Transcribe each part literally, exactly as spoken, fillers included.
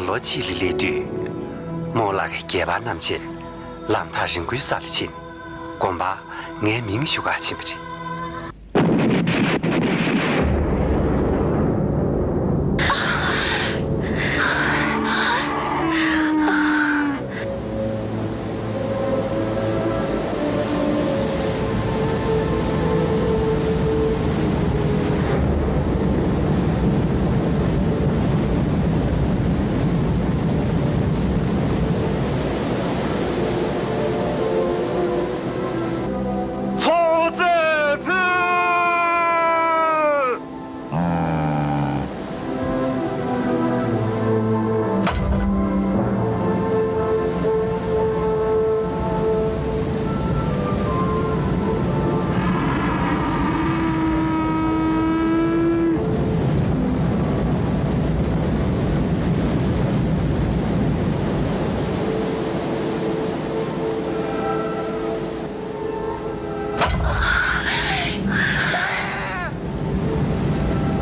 ལོ་གཅིག་ལ་སླེབས་དུས། རྨོ་ལགས་ཀྱི་སྒལ་པ་རྣམས་ཀྱིས་ལམ་ཐག་རིང་པོའི་ས་ལ་ཕྱིན། དགོན་པར་ངའི་མིང་ཞུ་གར་ཕྱིན་པ་རེད། ཚོགས་རྫས་ཕུལ།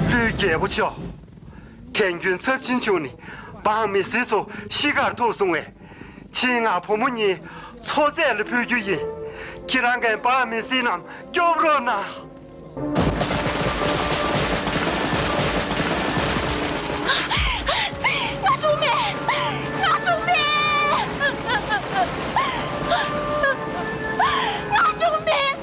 ཀླུའི་རྒྱལ་པོ་མཆོག་དྲན་རྒྱུན་ཚབས་ཆེན་བྱུང་ནས་འབངས་མི་སེར་ཚོ་ཤི་ཁར་ཐུག་སོང་བས། ཁྱེད་ང་བུ་མོ་གཉིས་མཚོ་རྫས་ལ་ཕུལ་རྒྱུ་ཡིན། ཁྱེད་རང་གིས་འབངས་མི་སེར་རྣམས་སྐྱོབ་རོགས་གནང་། ང་གྲོངས་མེད། ང་གྲོངས་མེད། ང་གྲོངས་མེད།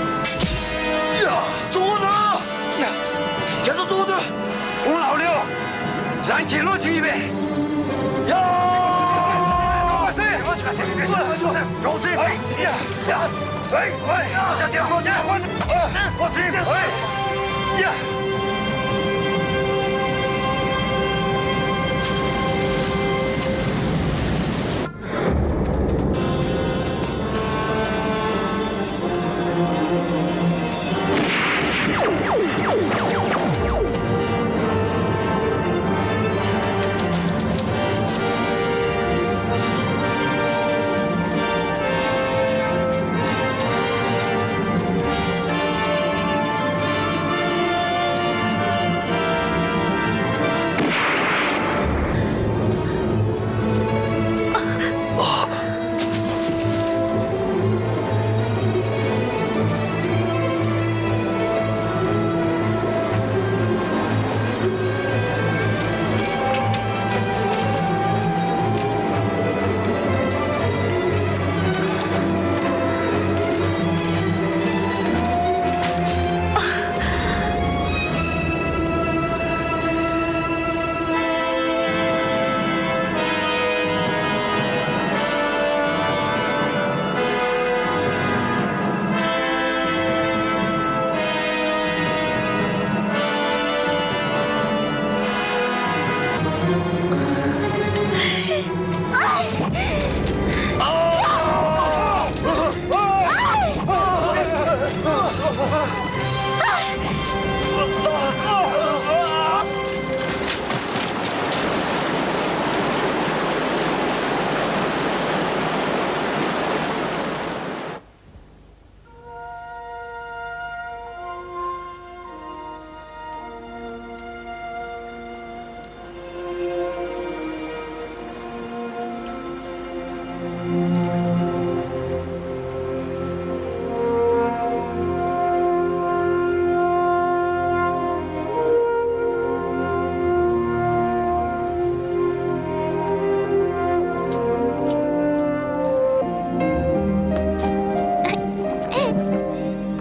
ཡ། གཙོ་བོ་ན། ཡ། ཁྱེད་ཚོ་གཙོ་བོ་དོན། ཁོང་ལའོ་ལེའོ། རང་གྱེན་ལོག་བྱེད་ཀྱི་ཡིན་པས། ཡ། རོགས་སེ། རོགས་སེ། ཡ། ཡ། ཡ། ཡ། ཡ།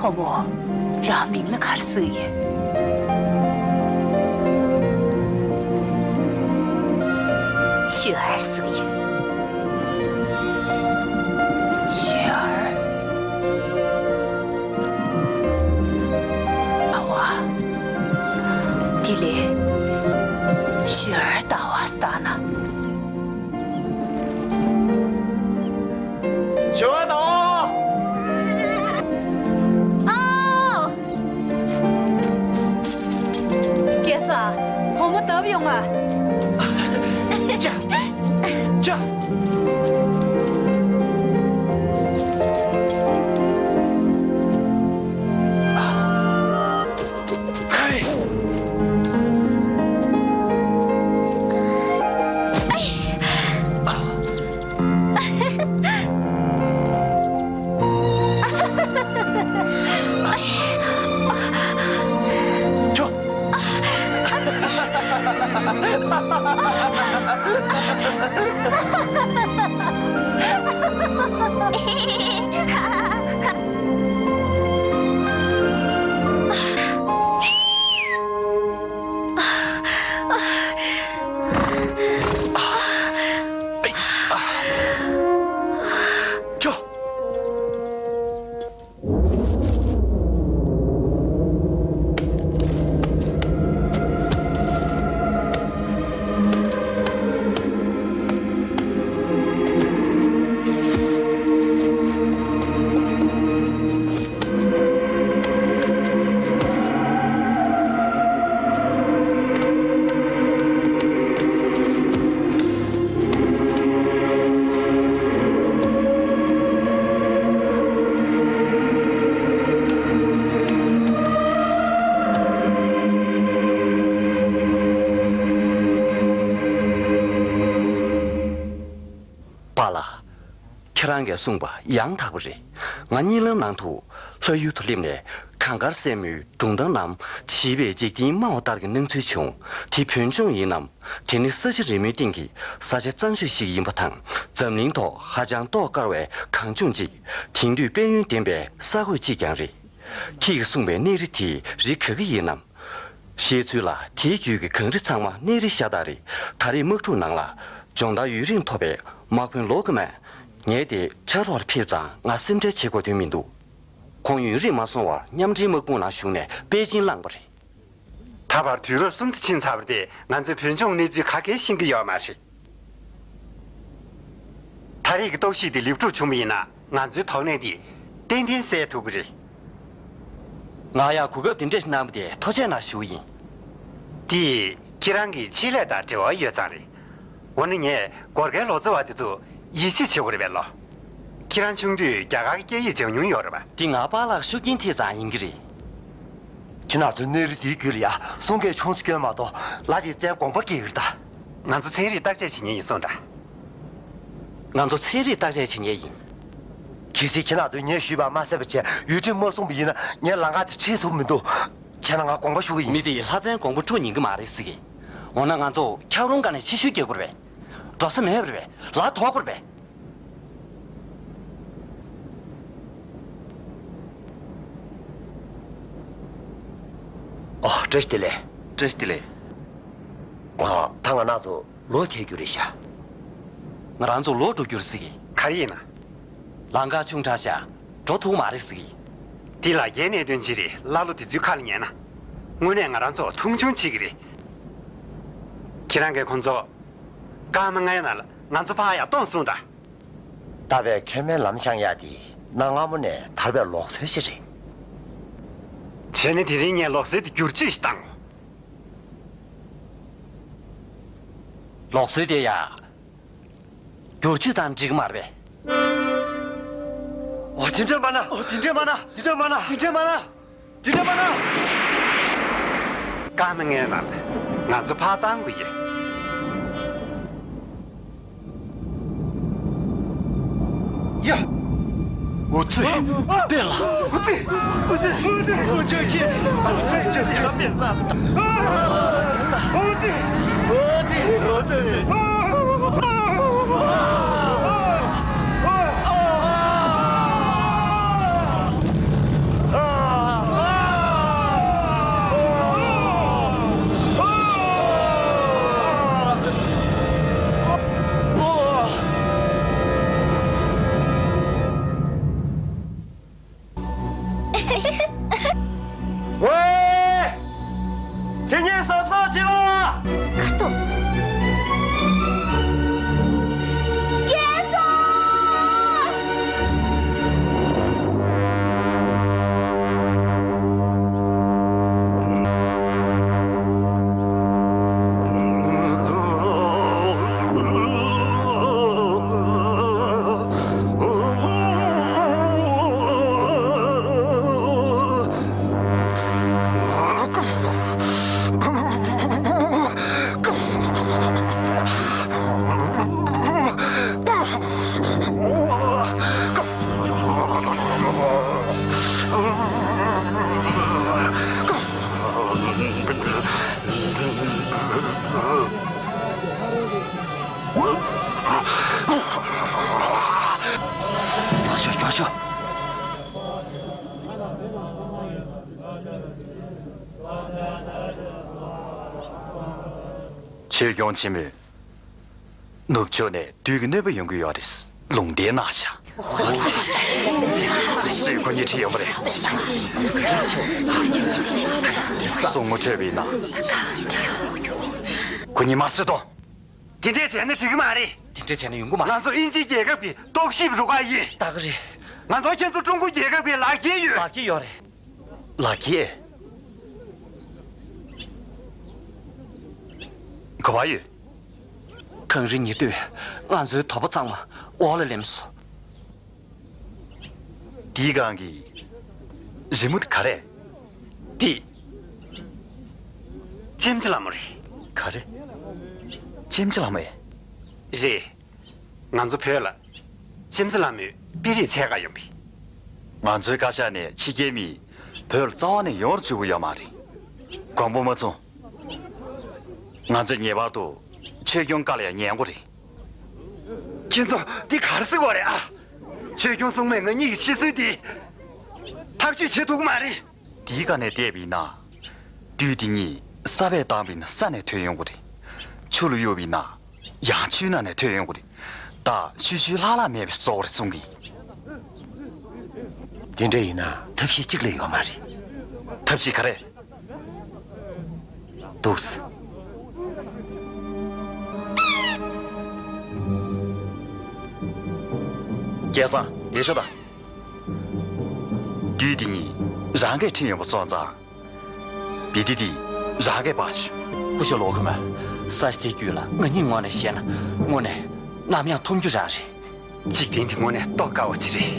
བུ་མོ། རང་མིང་ལ་ག་རེ་གསོལ་ཡོད། ཞུ་ཨར་གསོལ་ཡོད། ཞུ་ཨར། ཨ་བ། དེ་ལས། ཞུ་ཨར་ལྟ་བ་ལྟ་ན། ཞུ་ཨར་ལྟ་བ། བུ་མོ་བརྡབས་ཡོང་ང་། ཅ། ཅ། པཱ་ལགས། ཁྱེད་རང་གིས་གསུངས་པ་ཡང་དག་པ་རེད། ང་གཉིད་ལམ་ནང་དུ་ལྷ་ཡུལ་དུ་སླེབས་ནས་གངས་དཀར་སྲས་མོའི་སྒྲུང་གཏམ་རྣམས་བྱིས་པའི་འཇིག་རྟེན་སྨྲ་བ་ལྟར་གྱི་སྣང་ཚུལ་བྱུང་། དེ་བོད་ལྗོངས་ཡིན་ནམ། དེ་ནི་ས་ཆ་རིལ་མོའི་སྟེང་གི་ས་ཆ་གཙང་ཤོས་ཤིག་ཡིན་པ་དང་། འཛམ་གླིང་ཐོག་ཧ་ཅང་ཏོག་དཀར་བའི་གངས་ལྗོངས་གཅིག་དེང་དུས་དཔལ་ཡོན་ལྡན་པའི་ས་གོས་གཅིག་ཀྱང་རེད། ཁྱེད་ཀྱིས་གསུངས་པའི་གནས་རི་དེའི་རི་ག་གི་ཡིན་ནམ། བཤད་ཚུལ་ལ་དེའི་རྒྱུད་ཀྱི་གངས་རི་ཚང་མ་གནས་རི་ཤ་སྟག་རེད། ད་རེས་དམག་འཁྲུག་ནང་ལ་སྦྱོང་བརྡར་ཡུན་རིང་ཐོབ་པའི་དམག་དཔོན་ལོ་ཀི་མན་ངས་དེ་ཕྱག་རོགས་ལ་ཕེབས་ཙང་ང་སེམས་ཁྲལ་བྱེད་དགོས་དོན་མི་འདུག་ཁོང་ཡུན་རིང་མ་སོང་བར་མཉམ་འབྲེལ་དམག་དཔུང་ནང་ཞུགས་ནས་པེ་ཅིན་བླངས་པ་རེད། ད་བར་དུས་རབས་གསུམ་དུ་ཕྱིན་ཚར་བ་དེ་ང་ཚོས་བོད་ལྗོངས་གནས་ཚུལ་ག་གེ་ཤེས་ཀྱི་ཡོད་མ་རེད། ད་རེས་ཀྱི་རྟོག་ཞིབ་དེ་ལེགས་གྲུབ་བྱུང་བ་ཡིན་ན་ང་ཚོའི་དོགས་གནད་དེ་ཏན་ཏན་སེལ་ཐུབ་ཀྱི་རེད། ང་ཡང་གོ་སྐབས་འདི་འདྲ་ཞིག་གནང་བ་དེ་ཐུགས་རྗེ་གནང་ཞུ་གི་ཡིན། དེ་ཁྱེད་རང་གི་ཆེད་ལས་དང་འབྲེལ་བ་ཡོད་ཙང་རེད། འོ་ན་ངས་སྒོར་ཁའི་ལོ་ཙཱ་བ་དེ་ཚོ་ཡིད་ཆེས་བྱེད་དགོས་རེད་པས་ལོ། ཁྱེད་རང་ཆུང་དུས་རྒྱ་གར་གྱི་སྐད་ཡིག་སྦྱང་མྱོང་ཡོད་རེད་པ། འདི་ང་པཱ་ལགས་ཤུགས་རྐྱེན་ཐེབས་ཙང་ཡིན་གྱི་རེད། ཁྱེད་རང་ཚོའི་གནས་རི་འདིའི་རྒྱུད་ལ་ཡ་གསུང་སྐད་ཆུང་ཙམ་སྐྱོན་མ་གཏོགས་ལ་དེའི་བཙན་དགོངས་པ་སྐྱེ་གི་རེད་ད། ང་ཚོ་ཚན་རིག་བརྟག་དཔྱད་བྱེད་མཁན་ཡིན་སོང་ད། ང་ཚོ་ཚན་རིག་བརྟག་དཔྱད་བྱེད་མཁན་ཡིན། གལ་སྲིད་ཁྱེད་རང་ཚོས་ངས་ཞུས་པ་མ་གསན་པ་བྱས་ཡུལ་ཁྲིམས་མ་སྲུང་བ་ཡིན་ན་ངས་ལམ་ཁ་དེ་ཁྲིད་ཐུབ་མི་འདུག་བྱས་ན་ང་དགོངས་པ་ཞུ་གི་ཡིན། མི་དེ་ཡིས་ལྷ་བཙན་དགོངས་པ་འཁྲུག་ཉན་གི་མ་རེད་ཟེར་གི། འོ་ན་ང་ཚོ་འཁྱགས་རོམ་སྒང་ནས་ཕྱི་བཤོལ་རྒྱག་དགོས་རེད་པས། འགྲོ་ས་མེད་པ་རེད་པས། ལ་དོག་དགོས་རེད་པས། ཨོ། བཀྲ་ཤིས་བདེ་ལེགས། བཀྲ་ཤིས་བདེ་ལེགས། ཨ། ད་ང་རང་ཚོ་ལོག་འཁེལ་རྒྱུ་རེད་ཤག་ང་རང་ཚོ་ལོག་འགྲོ་རྒྱུ་རེད་ཟེར་གི། ག་རེ་ཡིན་ན། ལམ་ཁ་ཆུང་དྲགས་ཤག་འགྲོ་ཐུབ་མ་རེད་ཟེར་གི། དེ་ལ་རྒྱའི་གནད་དོན་ཅིག་རེད། ཀླ་ཀློ་དེ་ཚོའི་ཁ་ལ་ཉན་ན། དངོས་གནས་ང་རང་ཚོ་མཐོང་ཆུང་བྱེད་ཀྱི་རེད། ཁྱེད་རང་གིས་ཁོང་ཚོ། སྐར་མ་ལྔའི་ནང་ལ་ང་ཚོ་ཕར་ཡར་གཏོང་གསུངས་དང་། ད་བས་ཁྱོད་མའི་ལམ་བཤང་ཡག་དེ་གནའ་སྔ་མོ་ནས་དར་བའི་ལུགས་སྲོལ་ཞིག་རེད། བྱས་ན་དེ་རིང་ངས་ལུགས་སྲོལ་དེ་བསྒྱུར་བཅོས་ཤིག་བཏང་ངོ་། ལུགས་སྲོལ་དེ་ཡང་བསྒྱུར་བཅོས་བཏང་འགྲིག་གི་མ་རེད་པས། འོ། དེ་འདྲ་མ་ན། འོ། དེ་འདྲ་མ་ན། དེ་འདྲ་མ་ན། དེ་འདྲ་མ་ན། དེ་འདྲ་མ་ན། སྐར་མ་ལྔའི་ནང་ང་ཚོ་ཕར་བཏང་དགོས་ཡོད། ཡ། འུ་ཚོས་དཔེ་ལ། འུ་ཚོས། འུ་ཚོས། འུ་ཚོས། འུ་ཚོས། ཝེ། དེ་ངས་བསམ་ས་ ཆོས་སྐྱོང་ཆེན་མོས་ནུབ་ཕྱོགས་ནས་བདུད་ཀྱི་གནོད་པ་ཡོང་གི་ཡོད་རེད། ལུང་བསྟན་གནང་ཤག་སུས་ཁོ་གཉིས་ཁྲིད་ཡོང་པ་རེད། སྲུང་མོ་ཁྲོས་པ་ཡིན་ན། ཁོ་གཉིས་མར་བཟོས་གཏོང་། དེ་འདྲས་བྱས་ན་འགྲིག་གི་མ་རེད། དེ་འདྲས་བྱས་ན་ཡོང་གི་མ་རེད། ང་ཚོ་དབྱིན་ཇི་རྒྱལ་ཁབ་ཀྱི་རྟོག་ཞིབ་རུ་ཁག་ཡིན། ད་ག་རེད། ང་ཚོ་ཁྱེད་ཚོ་ཀྲུང་གོ་རྒྱལ་ཁབ་ཀྱི་ལག་འཁྱེར་ཡོད། ལག་འཁྱེར་ཡོད་རེད། ལག་འཁྱེར། ག་པར་ཡོད། གངས་རི་ཉི་སྟོད། ང་ཚོའི་དོ་པོ་ཚང་མ་འོག་ལ་ལེམས་སོང་། དེའི་སྒང་གི་རི་མོ་དེ་ག་རེ། དེ་ལྕེམ་ཆ་ལྷ་མོ་རེད། ག་རེ། ལྕེམ་ཆ་ལྷ་མོ་ཨེ། རེད། ང་ཚོ་བོད་ལ་ལྕེམ་ཆ་ལྷ་མོའི་དཔེ་རིས་འཚོལ་ག་ཡོང་པས། ང་ཚོའི་བཀའ་ཤག་ནས་ཕྱི་རྒྱལ་མི་བོད་ལ་རྩ་བ་ནས་ཡོང་བཅུག་གི་ཡོད་མ་རེད། དགོངས་པ་མ་ཚོམས། ང་ཚོས་ངེས་པར་དུ་ཆོས་སྐྱོང་བཀའ་ལ་ཡང་ཉན་དགོས་རེད། ཁྱེད་ཚོ་འདི་ག་རེ་ཟེར་བ་རེད་ཨ། ཆོས་སྐྱོང་སྲུང་མས་ང་གཉིས་ཀྱི་ཤི་གསོན་འདི་ཐག་གཅོད་བྱེད་ཐུབ་ཀྱི་མ་རེད། དེའི་ཀ་ནས་བལྟས་པ་ཡིན་ན། བདུད་དེ་གཉིས་ས་བས་བཏང་པ་ཡིན་ན་ས་ནས་ཐོན་ཡོང་གི་རེད། ཆུ་ལ་གཡུགས་པ་ཡིན་ན་ཡང་ཆུའི་ནང་ནས་ཐོན་ཡོང་གི་རེད། ད་ཤུལ་ཤུལ་ལྷག་ལྷག་མེད་པའི་བཟོ་བོར་གསུང་གི་ཡིན། དེ་འདྲ་ཡིན་ན་ཐབས་ཤེས་གཅིག་ལས་ཡོད་མ་རེད། ཐབས་ཤེས་ག་རེ། འདུག་སེ། སྐལ་བཟང་། ཡར་ཤོག་དང་། བདུད་འདི་གཉིས་རང་གིས་ཁྲིད་ཡོང་པ་སོང་ཙང་། བི་ཏི་འདི་རང་གིས་འབག་ཆོག་སྐུ་ཞབས་ལོ་ཁ་མ། ས་གཞི་དེའི་རྒྱུད་ལ་ང་གཉིས་ངོས་ནས་བཤད་ན་དངོས་གནས་ནམ་ཡང་འཐོམ་རྒྱུ་རང་རེད། འཇིག་རྟེན་འདི་དངོས་གནས་རྟོགས་དཀའ་བ་ཅིག་རེད།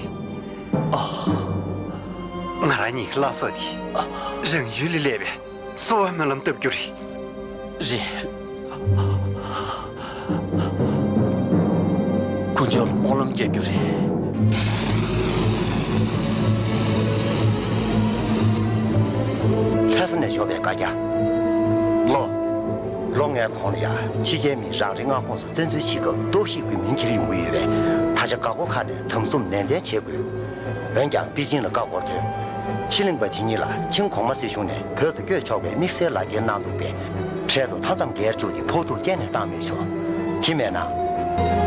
ཨ། ང་རང་གཉིས་ཀྱི་བླ་སྲོག་འདི་རང་ཡུལ་ལས་སླེབས་པའི་གསོལ་བ་སྨོན་ལམ་བཏབ་རྒྱུ་རེད། རེད། དཀོན་མཆོག་ལ་སྨོན་ལམ་རྒྱག་རྒྱུ་རེད། ལྷ་ས་ནས་འབྱོར་བའི་བཀའ་རྒྱ། ལོ། ལོ་ལྔའི་གོང་ལ་ཡང་ཕྱི་རྒྱལ་མིས་རང་རེའི་མངའ་ཁོངས་སུ་བཙན་འཛུལ་བྱེད་སྐབས་རྟོག་ཞིབ་ཀྱི་མིང་འཁྱེར་ཡོང་གི་ཡོད་པས། ད་ཆ་འགག་སྒོ་ཁག་ནས་དམ་གསུམ་ནན་ཏན་བྱེད་དགོས། འོན་ཀྱང་པེ་ཅིང་ལ་བཀའ་བསྒོར་དུས། ཕྱི་གླིང་པ་དེ་གཉིས་ལ་ཆིང་གོང་མ་སྲིད་གཞུང་ནས་བོད་དུ་བསྐྱོད་ཆོག་པའི་དམིགས་བསལ་ལག་འཁྱེར་གནང་འདུག་པས། འཕྲལ་དུ་མཐའ་མཚམས་བརྒལ་བཅུག་སྟེ་ཕོག་ཐུག་གཏན་ནས་བཏང་མི་ཆོག་དེ་མེད་ན།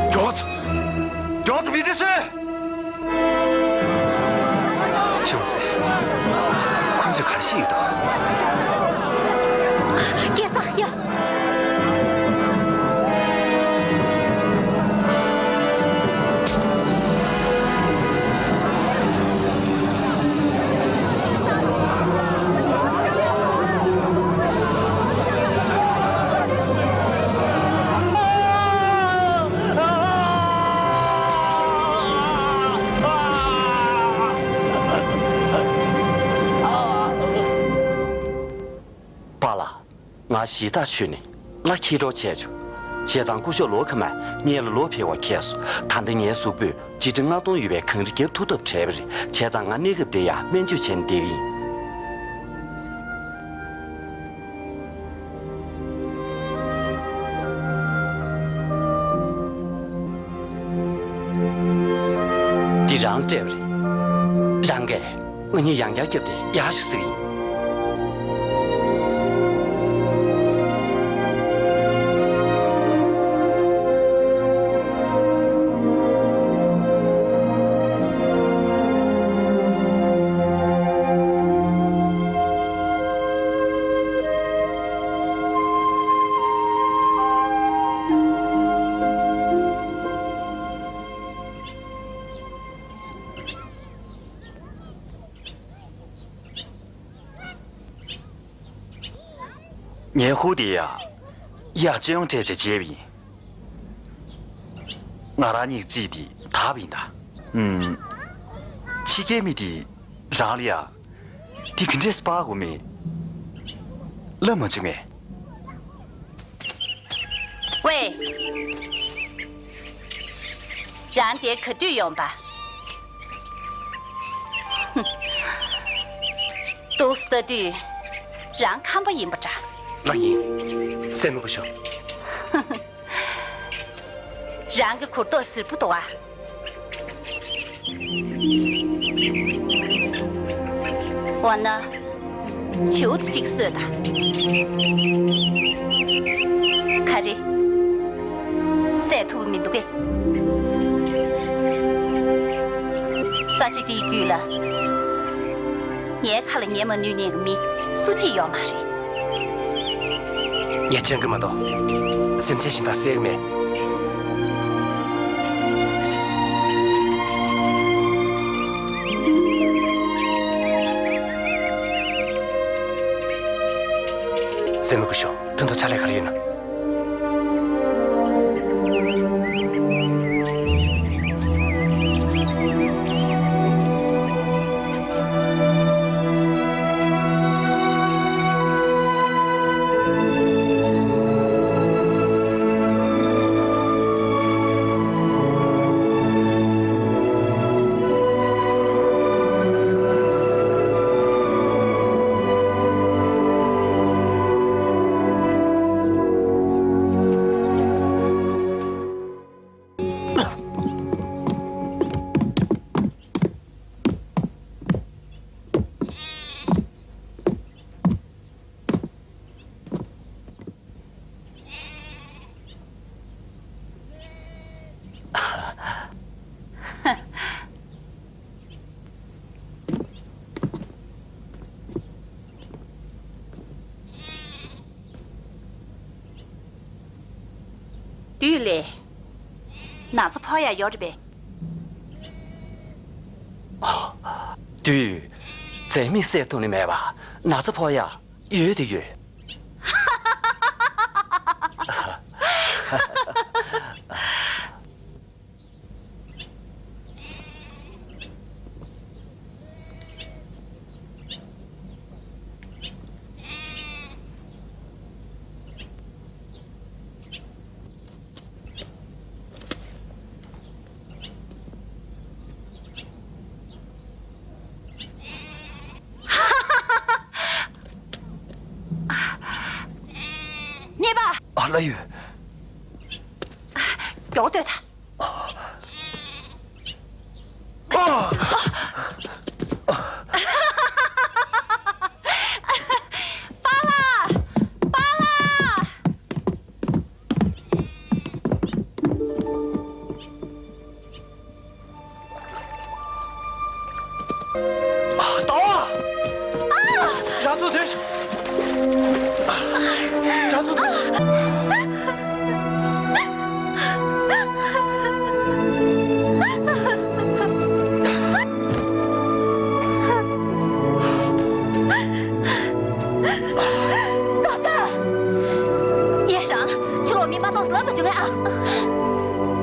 མགྱོགས་ཙམ། མགྱོགས་ཙམ་མི་དེ་གསོད། ཆུང་ཟེར། ཁོ་ཚོས་ག་རེ་བཤད་ཡོད་དོ། སྐལ་བཟང་། ཡ། པཱ་ལགས། ང་གཞི་བདག་ཆོས་ནི་བླ་འཁྱིལ་གྲོགས་བྱས་བྱུང་། བྱས་ཙང་སྐུ་ཞབས་ལོ་ཁ་མས་ངེད་ལ་ལོ་ཕེབས་པར་ཁེལ་སོང་། ད་ལྟ་ངའི་གཟུགས་པོས་ལྗིད་ཁྲི་ལྔ་སྟོང་ཡོད་པའི་གངས་རི་བརྒྱབ་ཐུབ་ཐབས་བྲལ་བ་རེད། བྱས་ཙང་ང་གནས་སྐབས་འདིར་ཡང་སྨན་བཅོས་བྱས་ནས་བསྡད་ཀྱི་ཡིན། འདི་རང་སྤྲད་པ་རེད། རང་གིས་ང་གཉིས་ཡང་བསྐྱར་བསྐྱབས་ཏེ་ཡག་ཤོས་ཟིག་ཡིན། ངའི་ཧུ་དེ་ཡ། ཡ་ཅི་ཡོང་སྤྲད་བྱས་བརྗེས་པ་ཡིན། ང་རང་གཉིས་རྩིས་དེ་དག་པ་ཡིན་ད། ཨུམ། ཕྱི་རྒྱལ་མི་དེ་རང་ལ་ཡ། དེ་ག་འདྲས་སྤར་དགོས་མེད། ལབ་མ་བྱུང་ངས། ཝེ། རང་དེ་ག་དུས་ཡོང་པ། འདུག་ལྟ་དུས་རང་ཁམས་པ་ཡིན་པ་འདྲ། ང་ཡིན། སེམས་མི་དགོས་ཤོག་རང་གི་གུར་ཏོག་ཟིར་པོ་འདུག་ཨ། འོ་ན། བྱིའུ་དེ་གཅིག་གསོད་དང་། ག་རེ། བསད་ཐུབ་མི་འདུག་གས། ས་ཆ་དེའི་རྒྱུད་ལ། ངའི་ཁ་ལ་ཉན་མ་ནུས་མཁན་གྱི་མི་སུ་གཅིག་ཡོད་མ་རེད། ངས་སྤྱང་ཀི་མ་གཏོགས་སེམས་ཅན་གཞན་དག་བསད་ཀྱི་མེད། སེམས་མི་དགོས་ཤོག་ཐུན་ཐོག་ཕྱག་ལས་ག་རེ་ཡོད་ན། བདུད་ལས། ན་ཚ་ཕོག་ཡ་ཡོད་རེད་པས། བདུད། བཟའ་མི་བསད་ཐུབ་ནི་མེད་པ་ན་ཚ་ཕོག་ཡ་ཡོད་དེ་ཡོད། རྨས་པ། ཨ་ལ་ཡོད། མགྱོགས་སྡོད་ད། པཱ་ལགས། པཱ་ལགས། ལྟ་བ། རྒྱ་མཚོ་དེ། རྒྱ་མཚོ་དེ། ཏག་ཏག་ངས་རང་ཁྱོད་ལོག་མི་མ་གཏོགས་ལབ་པ་བྱུང་ངས་ཨ།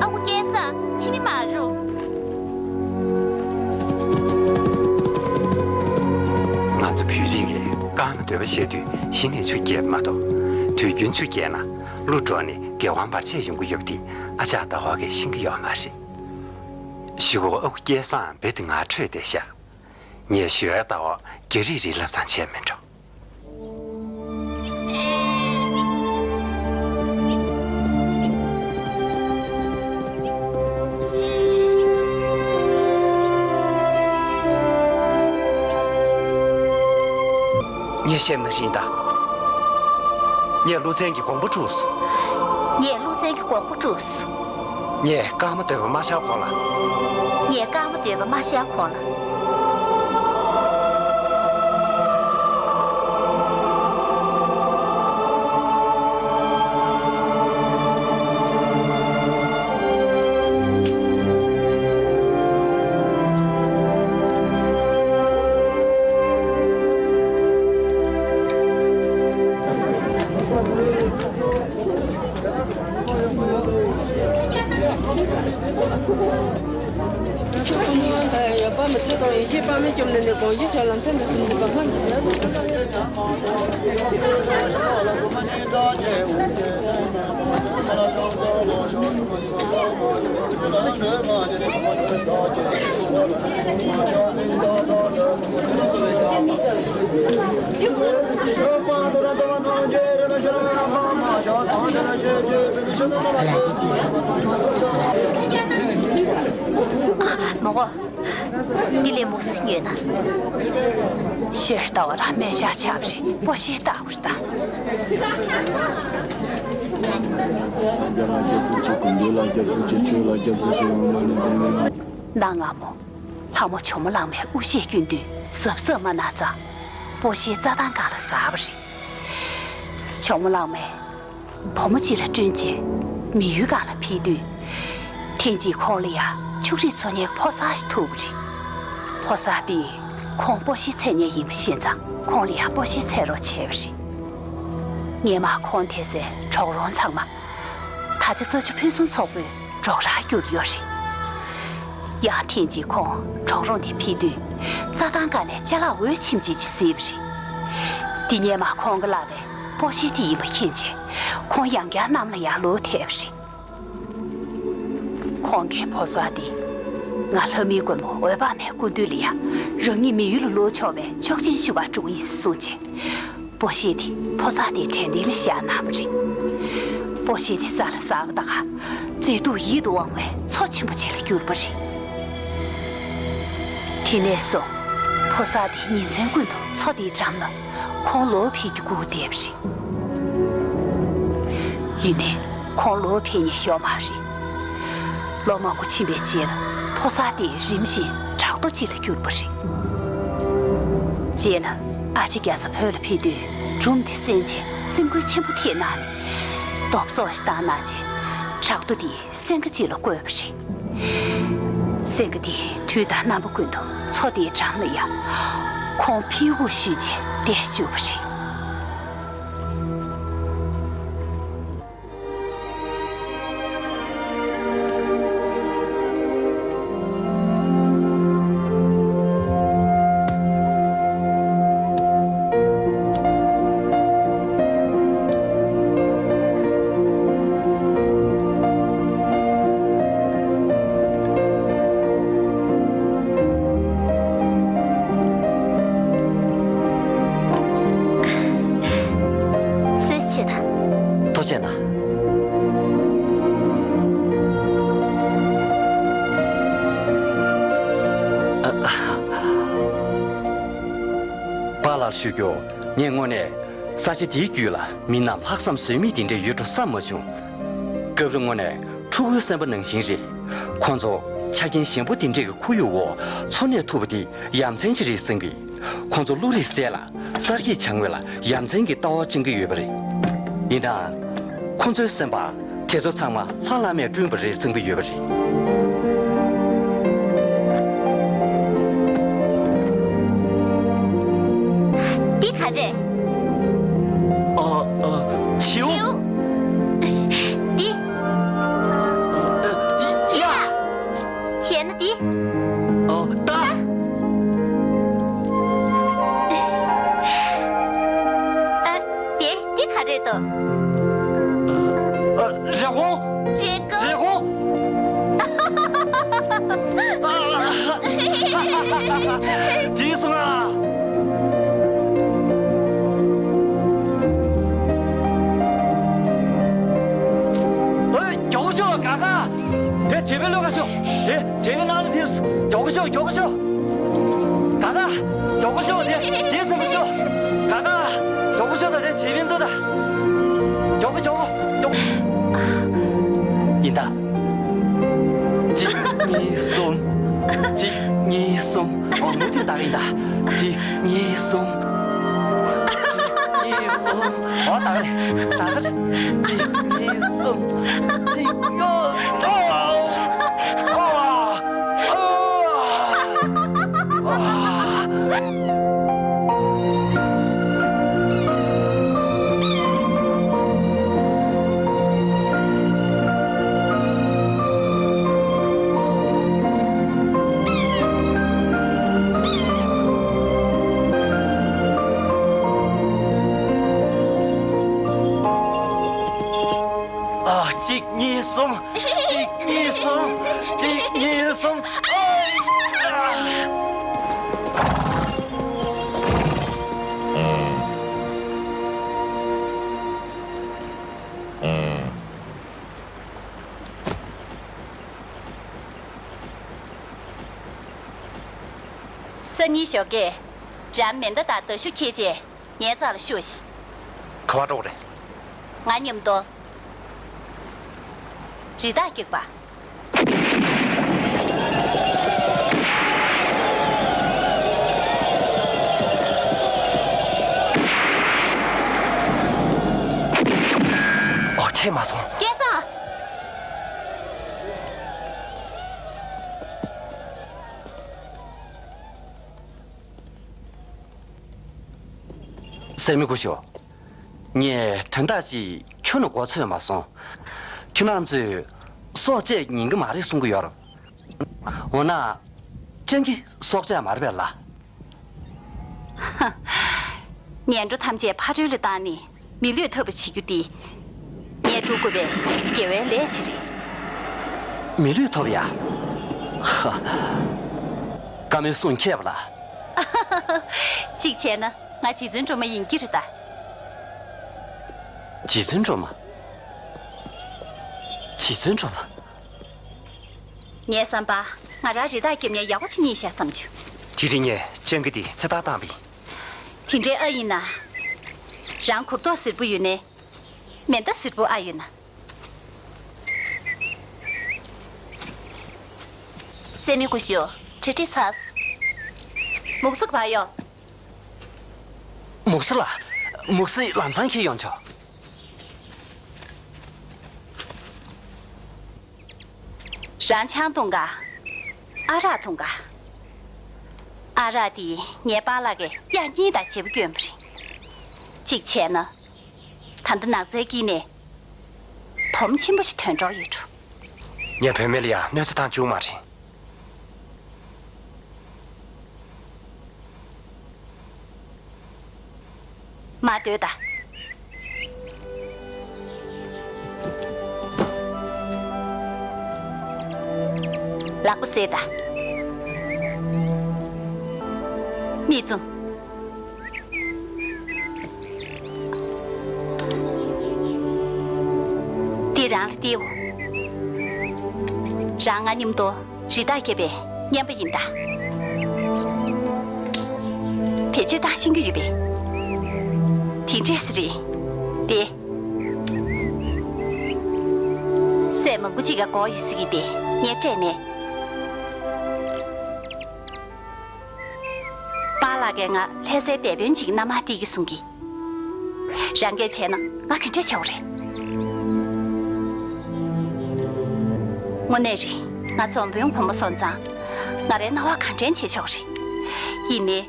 ཨ་ཁུ་སྐལ་བཟང་ཁྱེད་མི་མ་རུ། ང་ཚོ་བོད་རིགས་ལས་རྐང་མ་འདོད་པ་བཤད་དུས་གཞི་ནས་ཆུ་རྐྱལ་མ་གཏོགས། དུས་རྒྱུན་ཆུ་རྐྱལ་ན་གློ་བྲོ་ནས་སྒེར་དབང་བར་ཆད་ཡོང་གི་ཡོད་པ་དེ་ཨ་ཅག་ཟླ་བ་གིས་ཤེས་ཀྱི་ཡོད་མ་རེད། གཞུག་གུ་ཨ་ཁུ་སྐལ་བཟང་རྦད་དེ་ངར་འཕྲོད་བསྡད་ཤག་ངས་ཞུ་ཡག་ལྟ་བ་རྒྱ་རིགས་རིགས་ལབ་ཙང་བྱས་མི་འགྲོ། ངས་བཤད་ན་རིན་ད། ངས་ཀླུ་བཙན་གྱི་དགོངས་པ་དཀྲུགས་སོང་། ངས་ཀླུ་བཙན་གྱི་དགོངས་པ་དཀྲུགས་སོང་། ངས་ཀརྨ་འདོད་པ་མ་ཤར་གོང་ལ། ངས་ཀརྨ་འདོད་པ་མ་ཤར་གོང་ལ། ཡོད་པ་མི་ཚེ་དང་ཡེ་ཤེས་དཔག་མེད་བཅོམ་ལྡན་འདས་དགོངས་གཞི་ཆ་ལ་མཚན་དུ་སུམ་ཅུ་པ་སྔོན་གྱི་དོན་དུ། མོ་གོ། འདི་ལས་མུག་སི་ཉོས་ན། ཤོད་ལྟ་བ་ར་སྨན་ཤ་ཆབ་རེ་པོ་ཤེ་ལྟ་བུར་ལྟ། རྒྱ་ལ་རྒྱབ་སྐྱོར་བྱེད་དགོས། འདི་ལ་རྒྱབ་སྐྱོར་བྱེད། ཆོས་ལ་རྒྱབ་སྐྱོར་བྱེད། འོ་ན་ནི་དེ་ནི། གནའ་སྔ་མོ། ལྷ་མོ་ཇོ་མོ་གླང་མའི་དབུ་ཞྭས་བསྐྱོན་དུས་གཟབ་གཟབ་མ་གནང་ཙང་། སྤོ་ཤེལ་རྩྭ་ཐང་སྒང་ལ་ཟགས་པ་རེད། ཇོ་མོ་གླང་མས་བུ་མོ་གཅིག་ལ་བསྐྲུན་རྗེས་མི་ཡུལ་སྒང་ལ་ཕེབས་དུས། ཐེངས་གཅིག་ཁོང་ལ་ཡང་ཕྱུགས་རིགས་འཚོ་མཁན་ཕོ་གསར་ཞིག་ཐུག་པ་རེད། ཕོ་གསར་དེས་ཁོང་སྤོ་ཤེལ་འཚོལ་མཁན་ཡིན་པ་ཤེས་ཙང་ཁོང་ལ་ཡང་སྤོ་ཤེལ་འཚོལ་རོགས་བྱས་པ་རེད། སྔོན་མ་ཁོང་དེ་སའི་གྲོག་རོང་ཚང་མ་ད་ཆ་རྩྭ་ཆུ་ཕུན་སུམ་ཚོགས་པའི་གྲོག་རར་གྱུར་ཡོད་རེད། ཡང་ཐེངས་གཅིག་ཁོང་གྲོག་རོང་དེ་ཕེབས་དུས་རྩྭ་ཐང་སྒང་ནས་ཅ་ལག་འོད་ཆེམ་ཆེམ་ཅིག་གཟིགས་པ་རེད། དེ་སྔོན་མ་ཁོང་གིས་བསླངས་པའི་སྤོ་ཤེལ་དེ་ཡིན་པ་མཁྱེན་རྗེས་ཁོང་ཡང་བསྐྱར་གནམ་ལ་ཡར་ལོག་ཐལ་བ་རེད། ཁོང་གིས་ཕོ་གསར་དེ། ང་ལྷ་མིའི་མགོན་པོ་འོད་དཔག་མེད་སྐུ་མདུན་ལ་ཡང་རང་ཉིད་མི་ཡུལ་ལ་ལོག་ཆོག་པའི་ཆོག་མཆན་ཞུ་བར་འགྲོ་གི་ཡིན་གསུངས་རྗེས། སྤོ་ཤེལ་དེ་ཕོ་གསར་དེའི་དྲན་རྟེན་ལ་བཞག་གནང་བ་རེད། སྤོ་ཤེལ་དེ་རྩྭ་ལ་ཟགས་པ་དང་། མཛེས་སྡུག་ཡིད་དུ་འོང་བའི་མཚོ་ཆེན་པོ་ཅིག་ལ་གྱུར་པ་རེད། དེ་ནས་བཟུང་། ཕོ་གསར་དེ་ཉིན་མཚན་ཀུན་ཏུ་མཚོ་དེའི་འགྲམ་ལ་ཁོང་ལོག་ཕེབས་རྒྱུ་སྒུག་བསྡད་པ་རེད། ཡིན་ནའི་ཁོང་ལོག་ཕེབས་མཁན་ཡོད་མ་རེད། ལོ་མང་པོ་ཕྱིན་པའི་རྗེས་ལ་ཕོ་གསར་དེ་རིམ་བཞིན་བྲག་རྡོ་ཅིག་ལ་གྱུར་པ་རེད། རྗེས་ལ་ཨ་ཅེ་རྒྱ་བཟའ་བོད་ལ་ཕེབས་དུས་སྒྲུང་དེ་གསན་རྗེས་སེམས་འགུལ་ཆེན་པོ་ཐེབས་གནང་ནས་རྡོབ་གསོག་ཞིག་བཏང་གནང་རྗེས་བྲག་རྡོ་དེ་སེང་གེ་ཅིག་ལ་བརྐོས་པ་རེད། སེང་གེ་དེས་དུས་དང་རྣམ་པ་ཀུན་ཏུ་མཚོ་དེའི་འགྲམ་ལ་ཡང་ཁོང་ཕེབས་དགོས་ཞུས་རྗེས་བསྡད་བཅུག་པ་རེད། གསོལ་ཇ་མཆོད་དང་། ཐུགས་རྗེ་གནང་། པཱ་ལགས་ཞུ་རྒྱུ། ངས་དངོས་གནས་ས་ཆ་དེའི་རྒྱུད་ལ་མི་རྣམས་ལྷག་བསམ་ཟོལ་མེད་དེ་འདྲ་ཡོད་འགྲོ་བསམ་མ་བྱུང་། སྐབས་རེ་དངོས་གནས་ཕྲུ་གུའི་སེམས་པ་ནང་བཞིན་རེད། ཁོང་ཚོ་ཆ་རྐྱེན་ཞན་པོ་དེ་འདྲས་ཀྱི་ཁོར་ཡུག་འོག་འཚོ་གནས་ཐུབ་པ་དེ་ཡ་མཚན་ཅིག་རེད་བསམ་གི། ཁོང་ཚོ་བློ་རིག་གསལ་ལ་གསར་སྐྱེས་བྱུང་བ་ལ་ཡ་མཚན་གྱི་ལྟ་བ་བཅངས་ཀྱི་ཡོད་པ་རེད། ཡིན་ནའང་། ཁོང་ཚོའི་སེམས་པ་དེ་ཚོ་ཚང་མ་ལྷ་བླ་མས་བསྐྲུན་པ་རེད་བསམ་གྱི་ཡོད་པ་རེད། འདི་ག་རེད། ཨ། ཨ། བྱིའུ། བྱིའུ། འདི། ཨ། གཡག། བྱས་ན་འདི། ཨ། རྟ། ཨ། དེ་འདི་ག་རེད་དོ། ཨ། རེབ་གོང་། རེབ་གོང་། རེབ་གོང་། ཨ། བྱས་སོང་ང་། ཨོ། མགྱོགས་པོ་ཤོག་ག་ག། དེ་བྱེད་པའི་བློ་ཁ་ཤོག་དེ། བྱས་ནས་ནང་ལ་ཕེབས། མགྱོགས་པོ་ཤོག་མགྱོགས་པོ་ཤོག་ག་ག། མགྱོགས་པོ་ཤོག་དེ་དེ་ཚོ་མི་ཤོག་ག་ག། མགྱོགས་པོ་ཤོག་ད་དེ་བྱེད་པའི་འདུག་ད། མགྱོགས་པོ་མགྱོགས་པོ་མགྱོགས། ཡིན་ད། གཅིག་གཉིས་གསུམ། གཅིག་གཉིས་གསུམ། འོ་མུ་མཐུད་ད་ཡིན་ད། གཅིག་གཉིས་གསུམ། གཉིས་གསུམ། འོ་ད་རེད་ད་རེད། གཅིག་གཉིས་གསུམ། གཅིག་གཉིས། ཨོ། ཨོ། ཨོ། ཨོ། ཨ། གཅིག་གཉིས་གསུམ། གཅིག་གཉིས་གསུམ། གཅིག་གཉིས་གསུམ། ཨ། སང་ཉིན་ཞོགས་ཀས་རང་མེ་མདའ་དང་མདའ་གཞུ་འཁྱེར་བྱས་ངའི་རྩ་ལ་ཤོག་ཤིག་ག་པར་འགྲོ་དགོས་རེད། ང་མཉམ་དུ། རི་དྭགས་སྐྱག་པ། ཨོ། ཁྱེད་མ་སོང་། སྐལ་བཟང་། སྲས་མོ་སྐུ་ཞབས། ངས་དོན་དག་ཅིག་ཁྱོན་ནས་མགོ་ཚོས་མ་སོང་། ཁྱོད་རང་ཚོས་སྲོག་བཅད་ཉན་གྱི་མ་རེད་གསུང་གི་ཡོད་རེད། འོ་ན། སྤྱང་ཀི་སྲོག་ཆགས་མ་རེད་པས་ལ། ངན་འགྲོ་ཐམས་ཅད་ཕ་རོལ་ལ་བཏང་ནས་མི་ལུས་ཐོབ་པ་བྱེད་རྒྱུ་འདི། ངས་སྒྲུབ་དགོས་པའི་དགེ་བའི་ལས་ཅིག་རེད། མི་ལུས་ཐོབ་ཡ། ཧ། བཀའ་མོལ་གསུང་མཁས་པ་ལ། གཅིག་བྱས་ན་ང་རྗེ་བཙུན་སྒྲོལ་མ་ཡིན་གྱི་རེད་ད། རྗེ་བཙུན་སྒྲོལ་མ། རྗེ་བཙུན་སྒྲོལ་མ། ངའི་བསམ་པར་ང་རང་རི་དྭགས་སྐྱབས་གནས་ཡག་པོ་ཅིག་རྙེད་ཤག་བསམ་བྱུང་། དེ་རིང་ངས་སྤྱང་ཀི་འདི་ཚེ་ཐར་བཏང་བ་ཡིན། དེ་འདྲའི་ཨ་ཡིན་ན། རང་གུར་ཏོག་སེར་པོ་ཡོད་ནའི། མེ་མདའ་སེར་པོ་ཨ་ཡོད་ན། སྲས་མོ་སྐུ་ཞབས། གྲ་སྒྲིག་ཚར། མུག་སུ་ག་པར་ཡོད། མུག་སུ་ལགས། མུག་སུ་ལམ་སང་འཁྱེར་ཡོང་ཆོག། རང་ཆང་འཐུང་ག། ཨ་རག་འཐུང་ག། ཨ་རག་དེ་ངའི་པཱ་ལགས་ཀྱིས་གཡག་རྙིང་དང་བརྗེ་པོ་བསྐྱོན་པ་རེད། གཅིག་བྱས་ན། ད་ལྟ་ནགས་ཚལ་དཀྱིལ་ནས་དོམ་ཆེན་པོ་ཞིག་ཐོན་འགྲོ་ཡོད་འགྲོ། ངས་བུད་མེད་ལ་ཡང་གནོད་འཚེ་བཏང་བཅུག་མ་རེད། མར་སྡོད་དང་། ལག་པ་བསྲེས་དང་། མིག་བཙུམ། འདི་རང་ལ་སྟེར། རང་ང་མཉམ་དུ་རི་དྭགས་སྐྱབས་པའི་རྔན་པ་ཡིན་ད། བེད་སྤྱོད་བཏང་ཤེས་ཀྱི་ཡོད་པས། དེ་འདྲས་རེད། དེ། ཟས་མང་པོ་ཅིག་ག་དགོས་ཡོད་ཟེར་གྱི་དེ་ངས་སྤྲད་མེད། པཱ་ལགས་ཀྱིས་ང་ལྷ་སའི་དེད་དཔོན་ཅིག་མནའ་མར་སྟེར་གྱི་གསུང་གི། རང་གིས་བྱས་ན་ང་ག་འདྲས་བྱེད་དགོས་རེད། དངོས་གནས་རེད། ང་འཛོམས་དཔོན་བུ་མོ་སོང་ཙང་ང་རའི་སྣང་བ་གང་དྲན་བྱེད་ཆོག་རེད། ཡིན་ནའི།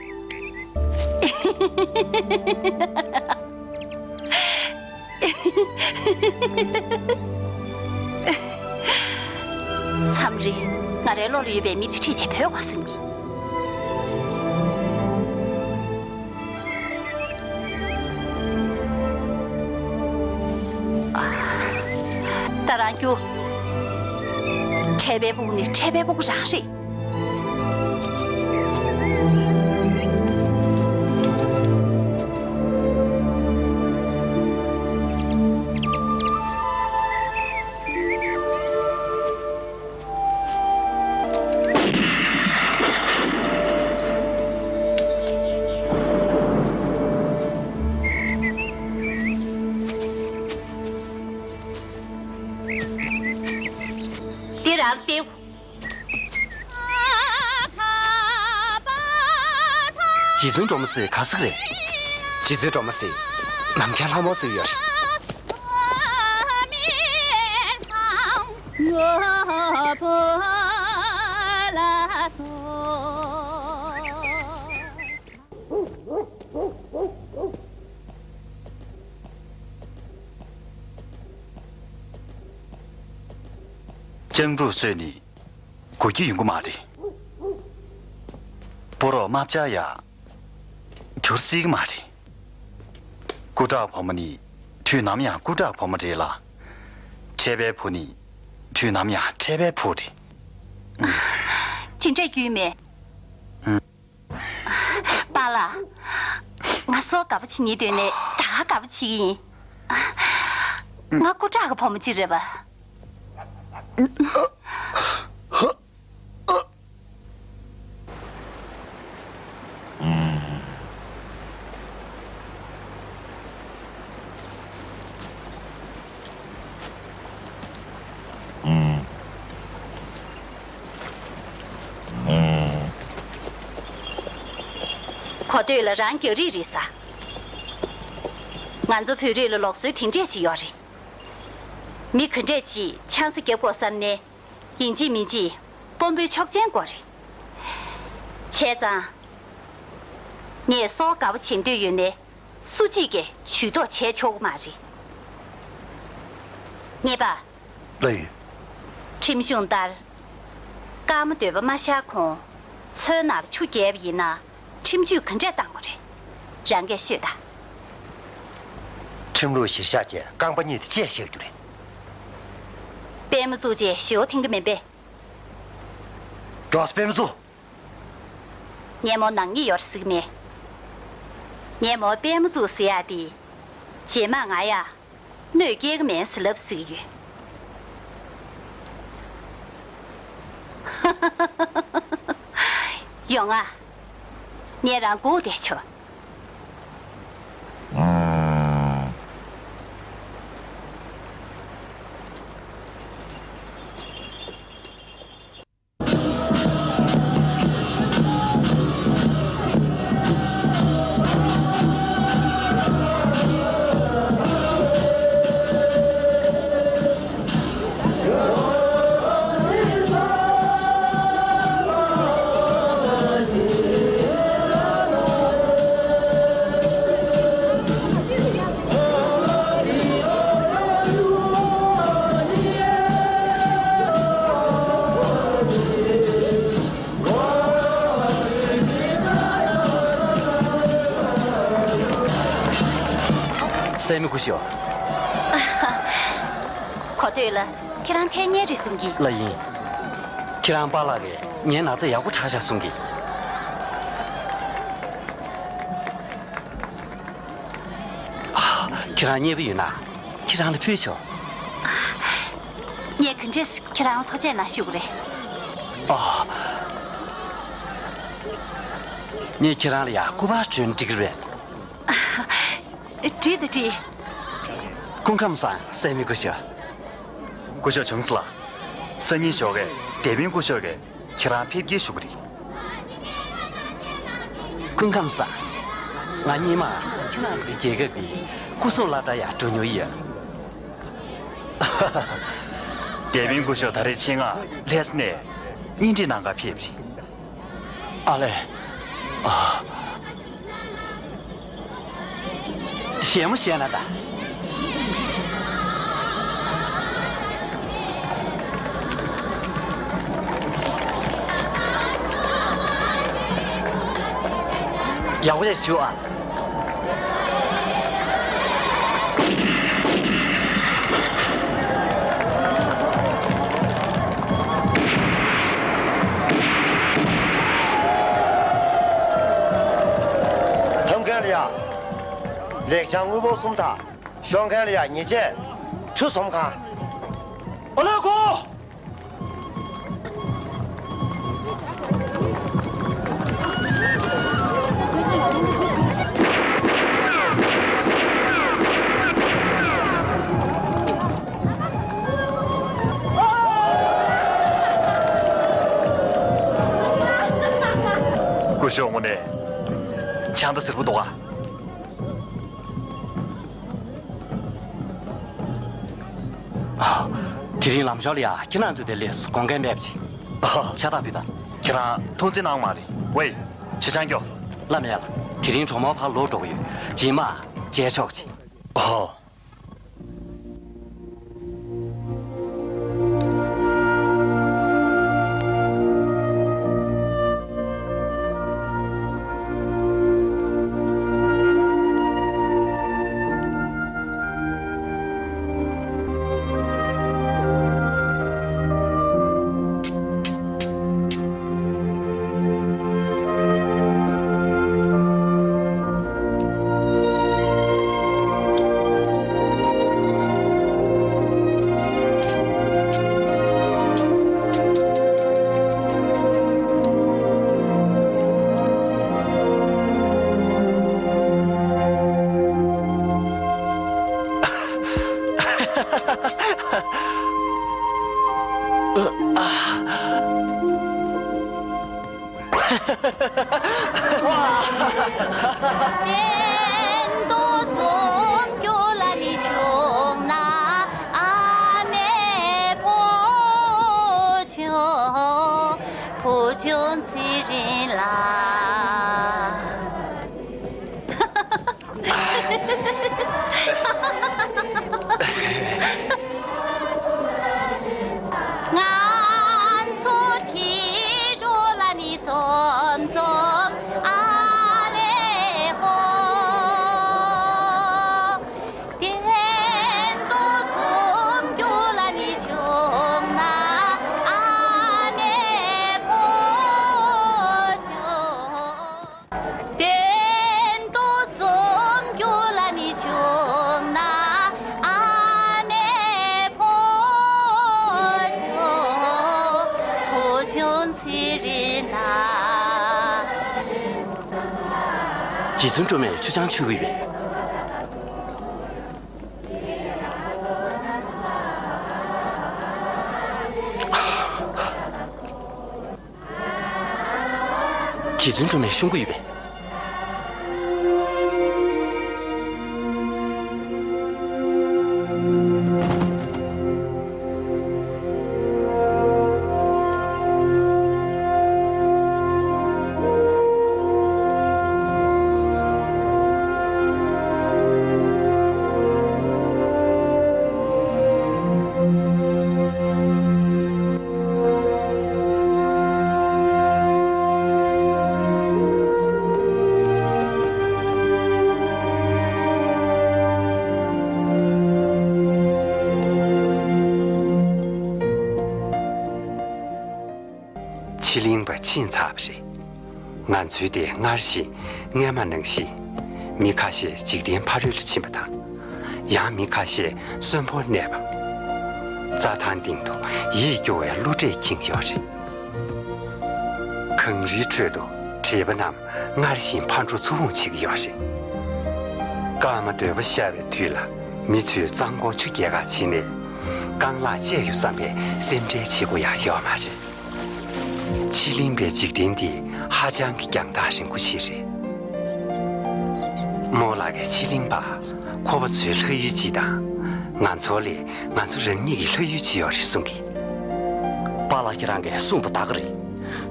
མཚམས་རེ་ང་རའི་བློ་ལ་ཡོད་པའི་མི་དེ་ཁྲིད་བྱས་བུད་དགོས་བསམ་གྱི། ད་རང་རྒྱུ། འཕྲད་པའི་ཕྲུ་གུ་ནི་འཕྲད་པའི་ཕྲུ་གུ་རང་རེད། འདི་རང་སྟེར། རྗེ་བཙུན་སྒྲོལ་མ་ཟེར་ག་ཟིག་རེད། རྗེ་བཙུན་སྒྲོལ་མ་ཟེར་ནམ་མཁའི་ལྷ་མོ་ཟེར་ཡོད་རེད། སྤྱང་ཕྲུག་གསོས་ནས་སྒུག་རྒྱུ་ཡོང་གི་མ་རེད། ཕོ་རོག་མ་བཅའ་ཡ་འགྱུར་སྲིད་ཀྱི་མ་རེད། སྐུ་དྲག་བུ་མོ་ནི་དུས་ནམ་ཡང་སྐུ་དྲག་བུ་མོ་རེད་ལ། འཕྲད་པའི་བུ་ནི་དུས་ནམ་ཡང་འཕྲད་པའི་བུ་རེད། དེ་འདྲ་རྒྱུས་མེད། ཨང་། པཱ་ལགས། ང་སྲོག་དགའ་པོ་བྱེད་སྙིང་འདོད་ནས་ད་ག་དགའ་པོ་བྱེད་ཀྱི་ཡིན། ང་སྐུ་དྲག་གི་བུ་མོ་གཅིག་རེད་པ། གོ་ཐོས་ལ་རང་རྒྱག་རིགས་རེད་ས། ང་ཚོ་བོད་རིགས་ལ་ལུགས་སྲོལ་དེ་འདྲས་ཅིག་ཡོད་རེད། མི་ག་འདྲས་ཅིག་ཆང་ས་རྒྱབ་དགོས་བསམ་ནས། ཡིན་གཅིག་མིན་གཅིག་དཔོན་པོའི་ཆོག་མཆན་དགོས་རེད། བྱས་ཙང་། ངས་སྲོག་དགའ་པོ་བྱེད་འདོད་ཡོད་ནའི། སུ་གཅིག་གིས་ཇུས་གཏོགས་བྱས་ཆོག་གི་མ་རེད། ངེས་པ། ལོས་ཡོད། ཁྲིམས་གཞུང་ལྟར། སྐར་མ་འདོད་པ་མ་ཤར་གོང་། མཚོའི་ནང་ལ་ཆུ་བརྒལ་བ་ཡིན་ན། ཁྲིམས་གཅོད་ག་འདྲས་བཏང་དགོས་རེད། རང་གིས་ཤོད་དང་། ཁྲིམས་ལུགས་གཞིར་བཞག་བྱས་རྐང་པ་གཉིས་དེ་བཅད་བཞག་རྒྱུ་རེད། པད་མ་བཙུགས་རྗེས་ཞེ་བོ་འཐེན་གི་མིན་པས། མགྱོགས་སེ་པད་མ་བཙུགས། ངས་མོ་ནག་ཉེས་ཡོད་རེད་ཟེར་གི་མེད། ངས་མོ་པད་མ་བཙུགས་ཟེར་ཡག་དེ། རྗེས་མ་ང་ཡ། གནོད་སྐྱེལ་གི་མིན་ཟེར་ལབ་ཟེར་གི་ཡོད། ཡོང་ང་། ངས་རང་སྒུག་བསྡད་ཆོག། ཨུམ། སྲས་མོ་སྐུ་ཞབས། གོ་ཐོས་ལ་ཁྱེད་རང་ཐད་རྙེད་རེད་གསུང་གི། ལགས་ཡིན། ཁྱེད་རང་པཱ་ལགས་ཀྱིས་ངའི་ན་ཚ་ཡག་པོ་དྲག་ཤག་གསུང་གི། ཨ། ཁྱེད་རང་མཉེས་པོ་ཡོད་ན་ཁྱེད་རང་ལ་ཕུལ་ཆོག། ངས་ག་འདྲས་ཁྱེད་རང་ལ་ཐུགས་རྗེ་གནང་ཞུ་གི་རེད། ཨ། ངས་ཁྱེད་རང་ལ་ཡ་སྐུ་པར་སྤྲོད་ན་འགྲིག་གི་རེད། འགྲིག་དང་འགྲིག། སྐུ་ཁམས་བཟང་། སྲས་མོ་སྐུ་ཞབས། སྐུ་ཞབས་བྱུང་སོང་ལགས། སང་ཉིན་ཞོགས་ཀས་དེ་མིན་སྐུ་ཞབས་ཀྱིས་ཁྱེད་རང་ཕེབས་སྐྱེལ་ཞུ་གི་རེད། སྐུ་ཁམས་བཟང་། ང་སྔོན་མ་ཁྱེད་རང་གི་རྒྱལ་ཁབ་ཀྱི་སྐུ་སྲུང་སློབ་གྲྭ་ཡར་འགྲོ་མྱོང་ཡོད། དེ་མིན་སྐུ་ཞབས་ད་རེས་ཆེད་མངགས་ལྷ་ས་ནས་གཉེན་སྒྲིག་གནང་གར་ཕེབས་རེད། ཨ་ལས། ཨ། བཞད་མོ་བཞད་ན་ད། ཡག་པོ་ཞིག་བཞུགས་ཨ། ཐོན་མཁན་ལ་ཡ། ལེགས་བྱང་དངུལ་ཕོར་གསུམ་དང་། ཤོང་མཁན་ལ་ཡ་ཉེས་ཆད། ཁྲུ་གསུམ་གང་། ཨ་ལས་གོ། སྐུ་ཞབས་དངོས་གནས་ཆང་ད་ཟེར་པོ་འདུག་ག། ཨ། དེ་རིང་ལམ་ཞོར་ལ་ཡ་ཁྱེད་རང་ཚོ་དེར་སླེབས་སོང་། དགོངས་འགལ་མེད་པ་ཅིག། ཨ། ཕྱག་རྟགས་ཕུལ་དང་། ཁྱེད་རང་ཐུགས་འཛེམ་གནང་མ་རེད། ཝེ། ཁྱེད་ཆང་སྐྱོ། ལ་མེད་ལ། དེ་རིང་གྲོགས་མོ་ཕར་ལོག་འགྲོ་གི་ཡོད། རྗེས་མ་མཇལ་ཆོག་ཅིག། ཨོ། གཏན་དུ་འཛོམས་རྒྱུ་ལ་ནི་བྱུང་ན་ཨ་མའི་བུ་ཆུང་བུ་ཆུང་ཚེ་རིང་ལགས། ང་ཚོ་དེ་རུ་ལ་ནི་འཛོམས་འཛོམས་ཨ་ལེ་ཧོ། གཏན་དུ་འཛོམས་རྒྱུ་ལ་ནི་བྱུང་ན་ཨ་མའི་བུ་ཆུང་། གཏན་དུ་འཛོམས་རྒྱུ་ལ་ནི་བྱུང་ན་ཨ་མའི་བུ་ཆུང་བུ་ཆུང་ཚེ་རིང་ན། རྗེ་བཙུན་སྒྲོལ་མས་ཆུ་ཆང་མཆོད་ཀྱི་ཡོད་པས། རྗེ་བཙུན་སྒྲོལ་མས་བཤུམ་གྱི་ཡོད་པས། ཕྱི་གླིང་པ་ཕྱིན་ཚར་བ་རེད། ང་ཚོའི་སྡེ་སྔར་བཞིན་སྔས་མ་ནང་བཞིན་མི་ཁ་ཤས་འཇིག་རྟེན་ཕ་རོལ་ལ་ཕྱིན་པ་དང་། ཡང་མི་ཁ་ཤས་གསོན་པོར་གནས་པ། རྩྭ་ཐང་སྟེང་དུ་ཡིད་སྐྱོ་བའི་གླུ་སྒྲས་ཁེངས་ཡོད་རེད། གངས་རིའི་ཁྲོད་དུ་བྲེལ་བ་རྣམས་སྔར་བཞིན་ཕར་འགྲོ་ཚུར་འོང་བྱེད་ཀྱི་ཡོད་རེད། སྐར་མ་བདུན་པ་ཤར་བའི་དུས་ལ་མི་ཚོས་རྩང་སྐོར་ཆུ་རྒྱལ་ཁ་བྱས་ནས་རྐང་ལག་བཅད་ཡོད་བསམ་པའི་སེམས་ཁྲལ་བྱེད་དགོས་ཡ་ཡོད་མ་རེད། ཕྱི་གླིང་པའི་འཇིག་རྟེན་འདི་ཧ་ཅང་གི་རྒྱང་ཐག་རིང་པོ་ཞིག་རེད། རྨོ་ལགས་ཀྱིས་ཕྱི་གླིང་པ་ཁོ་པ་ཚོའི་ལྷ་ཡུལ་སྤྱི་དང་། ང་ཚོ་ལས་ང་ཚོ་རང་ཉིད་ཀྱི་ལྷ་ཡུལ་སྤྱི་ཡོད་རེད་གསུང་གི། པཱ་ལགས་ཁྱེད་རང་གིས་གསུངས་པ་ད་ག་རེད།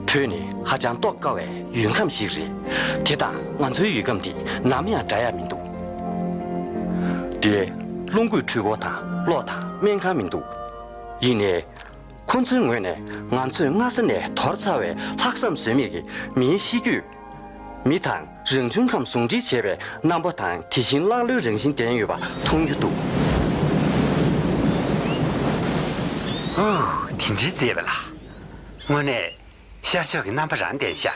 བོད་ནི་ཧ་ཅང་རྟོགས་དཀའ་བའི་ཡུལ་ཁམས་ཤིག་རེད། དེ་དང་ང་ཚོའི་ཡུལ་ཁམས་འདི་ནམ་ཡང་འདྲ་ཡ་མི་འདུག། དེ་རླུང་རྒོད་འཕྲུལ་འཁོར་དང་གློག་དང་སྨན་ཁང་མི་འདུག། ཡིན་ནའི། ཁོ་ཚོའི་ངོས་ནས་ང་ཚོས་སྔ་ས་ནས་དོར་ཚར་བའི་ལྷག་བསམ་ཟོལ་མེད་ཀྱི་མིའི་གཤིས་རྒྱུད། མི་དང་རང་བྱུང་ཁམས་ཟུང་འབྲེལ་བྱས་པའི་རྣམ་པ་དང་དེ་བཞིན་གླང་ལོའི་རང་བཞིན་ལྡན་ཡོད་པ་མཐོང་རྒྱུ་འདུག། ཧུ། དེ་འདྲའི་མཛེས་པ་ལ། དངོས་གནས་ཤར་ཕྱོགས་ཀྱི་རྣམ་པ་རང་ལྡན་ཤག།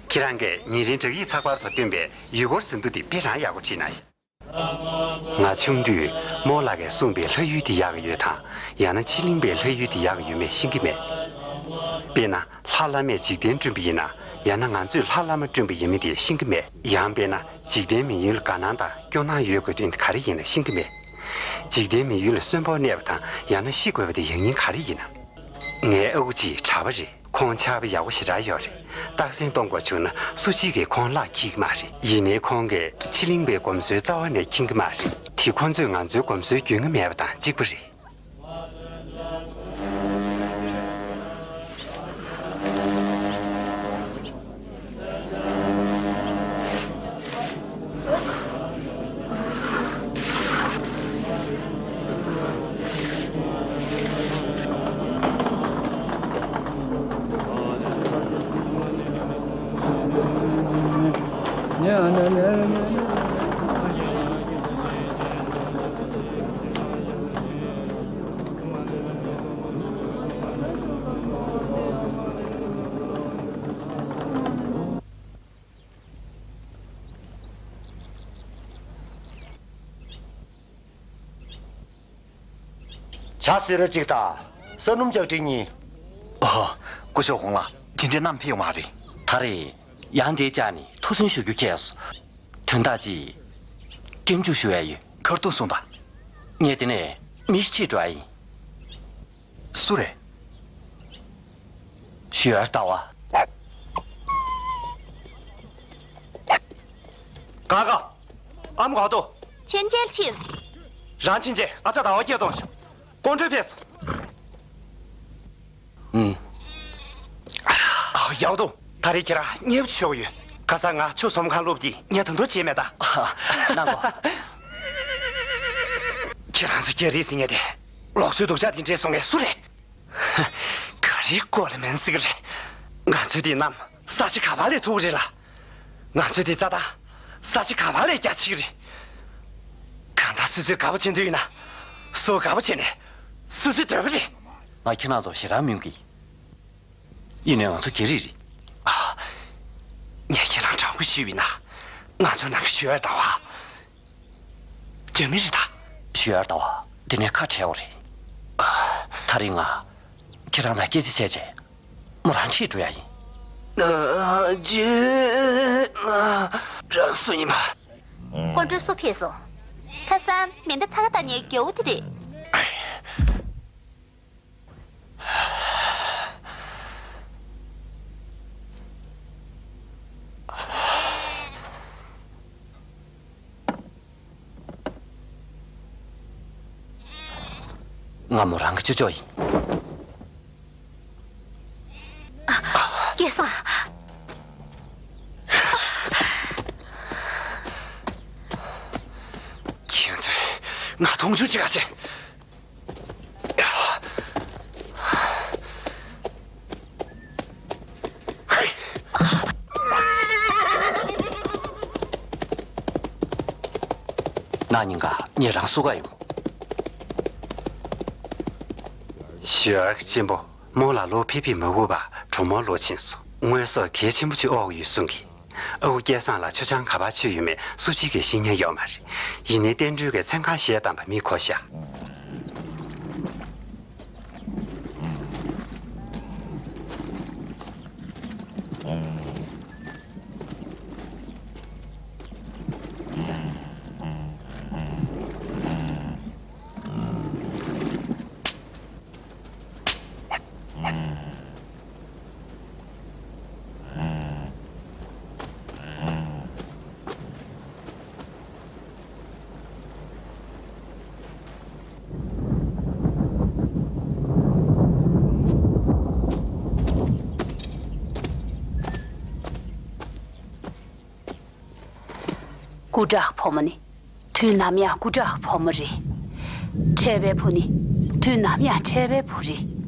ཁྱེད་རང་གིས་ཉིན་རེའི་བྲག་ཡིག་ཚགས་པར་དུ་བཏོན་པའི་ཡུལ་སྐོར་ཟིན་ཐོ་དེ་དཔེ་རང་ཡག་པོ་བྲིས་གནང་ཡོད། ང་ཆུང་དུས་རྨོ་ལགས་ཀྱིས་གསུངས་པའི་ལྷ་ཡུལ་དེ་ཡག་གི་ཡོད་དང་། ཡང་ན་ཕྱི་གླིང་པའི་ལྷ་ཡུལ་དེ་ཡག་གི་ཡོད་མེད་ཤེས་ཀྱི་མེད། དཔེར་ན་ལྷ་བླ་མས་འཇིག་རྟེན་བསྐྲུན་པ་ཡིན་ན། ཡང་ན་ང་ཚོས་ལྷ་བླ་མ་བསྐྲུན་པ་ཡིན་མིན་དེ་ཤེས་ཀྱི་མེད། ཡང་དཔེར་ན་འཇིག་རྟེན་མི་ཡུལ་ལ་དགའ་སྣང་དང་སྐྱོ་སྣང་ཡོད་དགོས་དོན་དེ་ག་རེ་ཡིན་ན་ཤེས་ཀྱི་མེད། འཇིག་རྟེན་མི་ཡུལ་ལ་གསོན་པོར་གནས་པ་དང་ཡང་ན་ཤི་དགོས་པ་དེ་ཡང་སྙིང་ག་རེ་ཡིན་ན། ངའི་ཨ་ཁུ་གཅིག་གྲྭ་པ་རེད། ཁོང་ཕྱག་དཔེ་ཡག་པོ་ཞེ་དྲག་ཡོད་རེད། རྟགས་མཚན་སྟོན་དགོས་བྱུང་ན་སུ་གཅིག་གིས་ཁོང་གླགས་འཁེལ་གྱི་མ་རེད། ཡིན་ནའི་ཁོང་གིས་ཕྱི་གླིང་པའི་གོམས་སྲོལ་རྩ་བ་ནས་མཁྱེན་གྱི་མ་རེད། དེ་ཁོང་ཚོས་ང་ཚོའི་གོམས་སྲོལ་རྒྱུས་མངའ་མེད་པ་དང་གཅིག་པ་རེད། ཇ་སེར་པོ་གཅིག་དང་ས་སྣུམ་ལྕགས་ཀྲིན་གཉིས། ཨོ། སྐུ་ཞབས་ཧོང་ལགས། དེ་འདྲའི་རྣམས་ཕེབས་ཡོང་བ་རེད། ད་རེས་ཡང་དེའི་ལྕགས་ནས་ཐུགས་སུན་ཞུ་རྒྱུ་ཁེལ་སོང་། དོན་དག་ཅིག་སྐྱོན་འཛུགས་ཞུ་ཡ་ཡོད། ཁར་ཐུག་སོང་དང་། ངས་དེ་ནས་མི་ཞིག་ཁྲིད་འགྲོ་ཡ་ཡིན། སུ་རེད། ཞུ་ཡར་ལྟ་བ། ག་ག་ཨ་མ་ག་དོ། ཕྱིན་ཆད་ཕྱིན། རང་ཕྱིན་ཆད་ཨ་ཅག་ཟླ་བ་སྐྱེལ་གཏོང་ཤོག་ཀོང་སྤྲུལ་ཕེབས་སོང་། ཨུམ། ཨ། ཡག་འདུག་ད་རེས་ཁྱེད་རང་མཉེས་པོ་ཞོག་ཡོད། ཁ་སང་ང་ཆུ་ཟོམ་ཁང་སློབ་ཀྱིས་ངས་ད་དུང་བྱས་མེད་ད། གནང་གོ། ཁྱེད་རང་ཚོ་སྐྱ་རིས་ཟིན་ངེས་དེ། ལོག་སོའི་སྡུག་ཅག་དེ་འདྲས་སོང་ངས་སུ་རེད། ག་རེའི་སྐོར་ལ་མེན་སྲིད་ཀྱི་རེད། ང་ཚོའི་དེ་གནམ་ས་ཆ་ག་བ་ལས་ཐུག་གི་རེད་ལ། ང་ཚོའི་དེ་རྩྭ་ཐང་ས་ཆ་ག་བ་ལས་རྒྱ་ཆེ་གི་རེད། གང་ལྟར་སོ་སོས་དགའ་པོ་བྱེད་འདོད་ཡོད་ན། སོ་དགའ་པོ་བྱས་ནས་སོ་སོའི་འདོད་པ་རེད། ང་ཁྱེད་རང་ཚོ་ཞེ་དྲག་སྨོན་གི། ཡིན་ནའི་ང་ཚོ་རྒྱ་རིགས་རེད། ཨ། ངས་ཁྱེད་རང་དྲང་པོ་ཞུས་པ་ཡིན་ན། ང་ཚོ་ནང་གི་ཞུ་ཡར་ཟླ་བ། རྒྱ་མི་རེད་ད། ཞུ་ཡར་ཟླ་བ་འདི་ནས་ཁ་བྲལ་བ་རེད། ཨ། ད་རེས་ང་ཁྱེད་རང་དང་སྐད་ཆ་བྱས་རྗེས་མོ་རང་ཁྲིད་འགྲོ་ཡ་ཡིན། ཨ། རྗེས་ང་རང་སུ་ཡིན་པ། ཀོང་སྤྲུལ་སུ་ཕེབས་སོང་། ཁ་སང་མེ་མདའ་ཚ་ཁ་བཏང་ཉེ་རྒྱལ་བོ་དེ་རེད། ང་མོ་རང་གི་ཅོ་ཅོ་ཡིན། སྐལ་བཟང་། ཁྱེད་ཚོས་ང་མཐོང་ཆུང་བྱེད་ག་བྱེད། ན་ཉིན་ག་ངེད་རང་སུ་ག་ཡོང་། ཞུ་ཡར་གྱི་གཅེན་པོ་མོ་ལ་ལོ་ཕི་ཕི་མ་བུ་བ་གྲོགས་མོ་ལོ་ཕྱིན་སོང་། དངོས་ཟོག་གལ་ཆེན་པོ་ཅིག་འོག་ཡོད་གསུང་གི། ཨ་ཁུ་སྐལ་བཟང་ལ་མཆོད་ཆང་ག་པར་མཆོད་ཡོད་མེད་སུ་གཅིག་གིས་ཤེས་མཁན་ཡོད་མ་རེད། ཡིན་ནའི་བསྟན་སྒྲོལ་གྱིས་མཚན་གང་གཞས་བཏང་བ་མི་གོ་ཤག་སྐུ་དྲག་ཕོ་མོ་ནི་དུས་ནམ་ཡང་སྐུ་དྲག་ཕོ་མོ་རེད། འཕྲལ་པའི་བུ་ནི་དུས་ནམ་ཡང་འཕྲལ་པའི་བུ་རེད།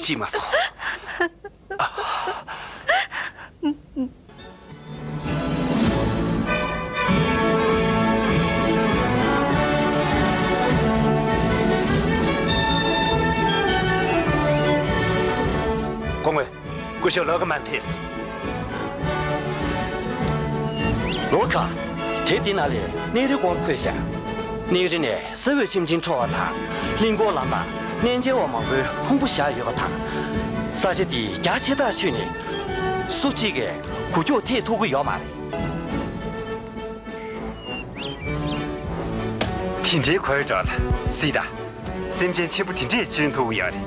ཅིག་མ་སོང་། སྐུ་ངོ། སྐུ་ཞབས་ལོ་ཀ་མན་ཕེབས་སོང་། ལོ་ཀ། དེབ་འདི་ནང་ལས་གནས་རིའི་སྐོར་འཁོད་ཤག། གནས་རི་ནས་ས་འོད་ཆེམ་ཆེམ་འཕྲོ་བ་དང་། གླིང་སྐོར་ལམ་ལ་གནས་མཇལ་བ་མང་པོའི་ཕུང་པོ་བཞག་ཡོད་པ་དང་། ས་ཆ་འདི་རྒྱ་ཆེ་ཐག་ཆོད་ནས་སུ་གཅིག་གིས་འགུལ་སྐྱོད་ཐེབས་ཐུབ་ཀྱི་ཡོད་མ་རེད། དེ་འདྲའི་ཁོའི་འགྲོ་ལ་སྲིད་ད། སེམས་ཅན་ཆེན་པོ་དེ་འདྲས་བཅོན་ཐུབ་ཀྱི་ཡོད་རེད།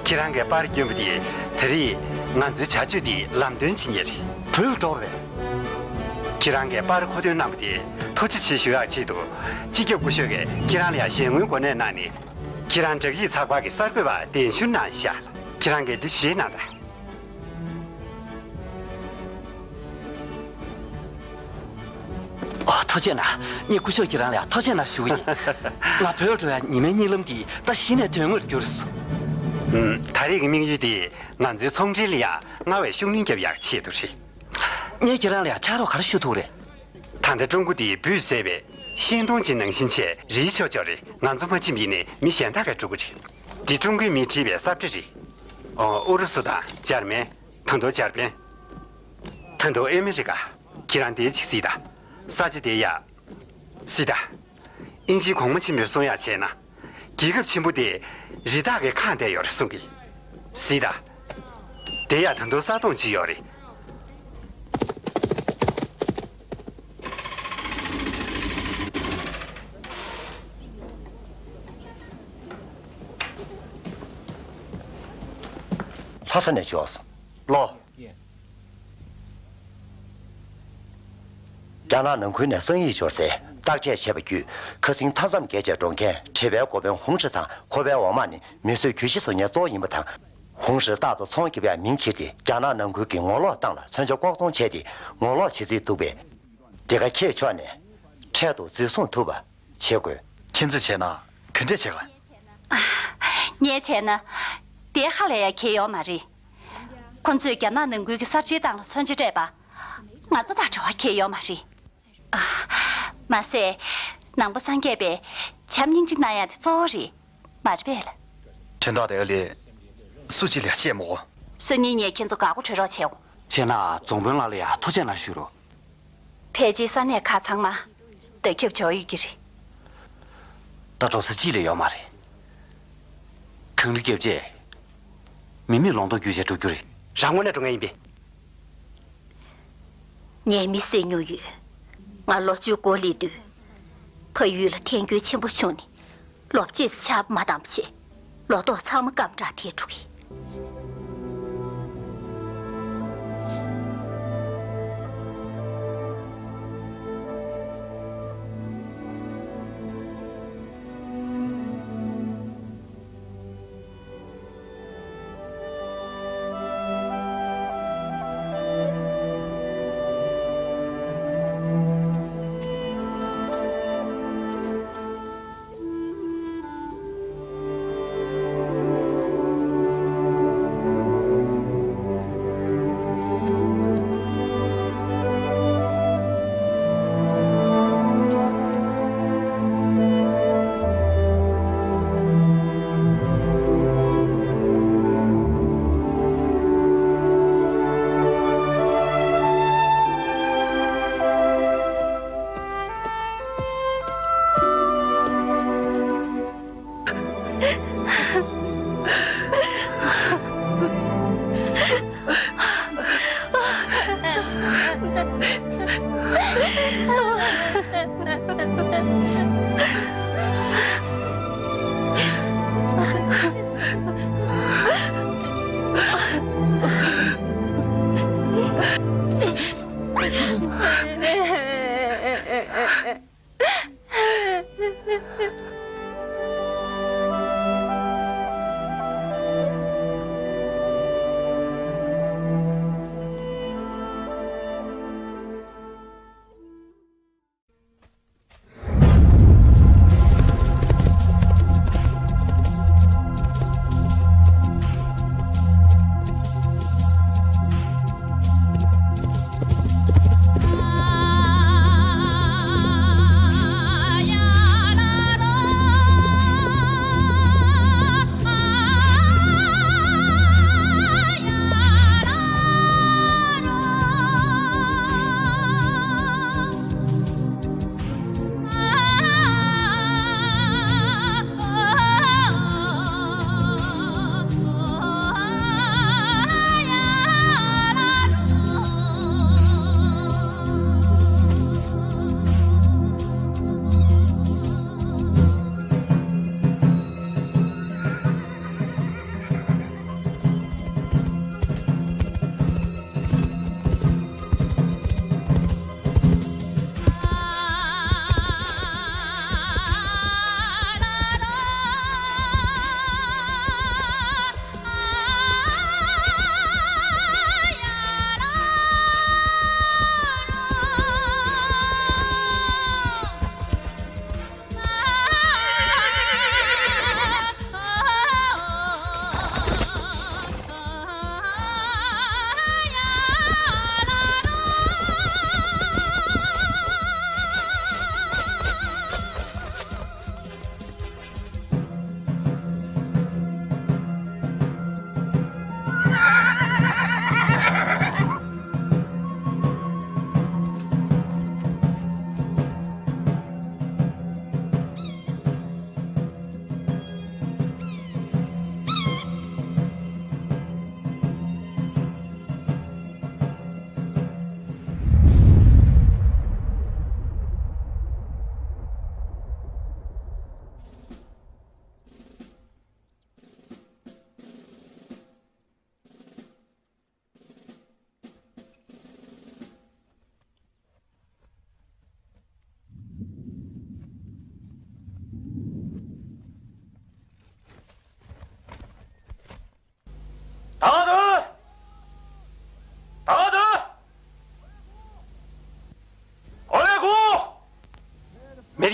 ཁྱེད་རང་གིས་པར་བསྐྱོན་པ་དེ་ད་རེས་ང་ཚོའི་བྱ་སྤྱོད་དེ་ལམ་སྟོན་བྱེད་མཁན་རེད། བོད་ལ་འགྲོ་བ་རེད། ཁྱེད་རང་གིས་པར་མཁོ་འདོན་གནང་བ་དེ་ཐུགས་རྗེ་ཆེ་ཞུ་ཡག་ཆེད་དུ་སྤྱི་ཁྱབ་སྐུ་ཞབས་ཀྱིས་ཁྱེད་རང་ལ་ཡང་ཞལ་ངོའི་གོ་གནས་གནང་ནས། ཁྱེད་རང་བསྒྲགས་ཡིག་ཚགས་པར་གྱི་གསར་འགོད་པར་གདན་ཞུ་གནང་ཤག། ཁྱེད་རང་གིས་འདི་བཞེས་གནང་དང་། ཨོ། ཐུགས་རྗེ་གནང་། ངས་སྐུ་ཞབས་ཁྱེད་རང་ལ་ཐུགས་རྗེ་གནང་ཞུ་གི་ཡིན། ང་བོད་འགྲོ་ཡ་ཉི་མའི་གཉིད་ལམ་འདི་ད་གཞི་ནས་དོན་དངོས་གྱུར་སོང་། ཨུམ། ད་རེས་ཀྱི་དམིགས་ཡུལ་དེ་ང་ཚོའི་ཚོང་འབྲེལ་ལ་ཡང་སྔར་བས་ཤུགས་སྣོན་རྒྱབ་ཡག་ཆེད་དུ་རེད། ངས་ཁྱེད་རང་ལ་ཡང་ཕྱག་རོགས་ག་རེ་ཞུ་ཐུབ་རེད། ད་ལྟ་ཀྲུང་གོ་འདི་འབུས་བཟས་པའི་ཤིང་སྡོང་ཅིག་ནང་བཞིན་བྱས་རིལ་ཆོག་ཆོག་རེད། ང་ཚོ་མ་ཕྱིན་པ་ཡིན་ནའི་མི་གཞན་དག་གིས་སྒྲུབ་ཀྱི་རེད། འདི་ཀྲུང་གོའི་མིས་བྲིས་པའི་ས་བཀྲ་རེད། ཨོ། ཨུ་རུ་སུ་དང་འཇར་མན། ད་དུང་འཇར་པན། ད་དུང་ཨ་མི་རི་ཀ། ཁྱེད་རང་འདིར་ཅིག་གཟིགས་དང་། ས་ཆ་དེ་ཡ། གཟིགས་དང་། ཨིན་ཇིའི་གོང་མ་ཆེན་པོས་གསུང་ཡག་བྱས་ན། རྒྱལ་ཁབ་ཆེན་པོ་དེ་རི་དྭགས་ཀྱིས་ཁེངས་བསྡད་ཡོད་རེད་གསུང་གི། གཟིགས་དང་། དེ་ཡ་ད་དུང་ས་དོང་ཅིག་ཡོད་རེད། ལྷ་ས་ནས་འབྱོར་སོང་། ལོ། རྒྱ་ནག་ནང་ཁུལ་ནས་གསང་ཡིག་འབྱོར་སའི་བརྟག་དཔྱད་བྱས་པ་བརྒྱུད། ཁ་སང་མཐའ་མཚམས་བརྒལ་བྱས་འགྲོ་མཁན་བྲེལ་བའི་འགོ་དཔོན་ཧུང་ཧྲི་དང་ཁོ་པའི་འོག་མ་ནི་མི་གསོད་གྱོད་གཞི་བཟོ་མཁན་གཙོ་བོ་ཡིན་པ་དང་། ཧུང་ཧྲི་རྟག་ཏུ་ཚོང་རྒྱག་པའི་མིང་འཁྱེར་ཏེ་རྒྱ་ནག་ནང་ཁུལ་གྱི་ངོ་ལོག་སྟངས་ལ་མཚོན་ཆ་ལྐོག་ཚོང་བྱས་ཏེ། ངོ་ལོག་བྱེད་རྩིས་འདུག་པས། དེ་ག་ཁྱེད་ཕྱོགས་ནས་འཕྲལ་དུ་འཛིན་བཟུང་ཐུབ་པ་བྱེད་དགོས། ཁྱེད་ཚོས་བྱས་ན་ག་འདྲས་བྱེད་ག། ངས་བྱས་ན། དེ་ཧ་ལས་ཡ་གལ་ཡོད་མ་རེད། ཁོ་ཚོས་རྒྱ་ནག་ནང་ཁུལ་གྱི་གསར་བརྗེའི་སྟངས་ལ་མཚོན་ཆ་སྤྲད་པ། ང་ཚོ་དང་འབྲེལ་བ་གལ་ཡོད་མ་རེད། ཨ། མ་ཟད། ནང་པ་སངས་རྒྱས་པས་བྱམས་སྙིང་རྗེ་གནང་ཡ་དེ་གཙོ་བོ་རེད། མ་རེད་པས་ལ། དོན་དག་དེ་ལས་སུ་གཅིག་ལ་བཤད་མོ། སང་ཉིན་ངས་ཁྱེད་ཚོ་འགག་སྒོ་གྲོལ་རོགས་བྱེད་འོ། བྱས་ན་རྫོང་དཔོན་ལགས་ལ་ཡང་ཐུགས་རྗེ་གནང་ཞུ་རོགས། ཕལ་ཆེར་ས་གནས་ཁག་ཚང་མ་བརྡ་ཁྱབ་འབྱོར་ཡོད་ཀྱི་རེད། ད་འགྲོ་ས་གཅིག་ལས་ཡོད་མ་རེད། གངས་རི་རྒྱབ་བྱས། མི་མེད་ལོང་ཏོག་བརྒྱུད་བྱས་འགྲོ་རྒྱུ་རེད། རང་དངོས་གནས་འགྲོ་མཁན་ཡིན་པས། ངས་མི་བསད་མྱོང་ཡོད། ང་ལོ་བཅུ་འགོར་སླེབས་དུས། ཕ་ཡུལ་ལ་ཐན་སྐྱོན་ཆེན་པོ་བྱུང་ནས། ལོ་གཅིག་ཆར་པ་མ་བཏང་བ་བྱས། ལོ་ཏོག་ཚང་མ་སྐམ་དྲགས་ཐལ་འགྲོ་གི།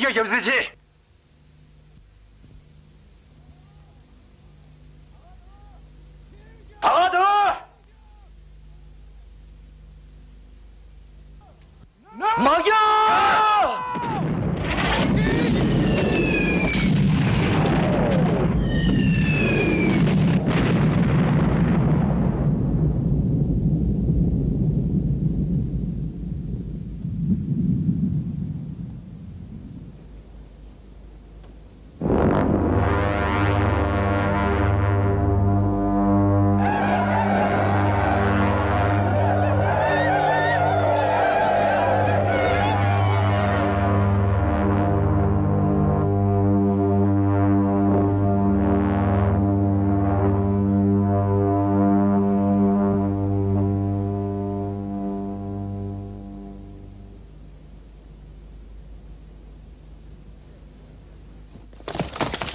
རྒྱ་ཞབས་སྲིད་ཆེ། ད་དུ། མ་རྒྱག་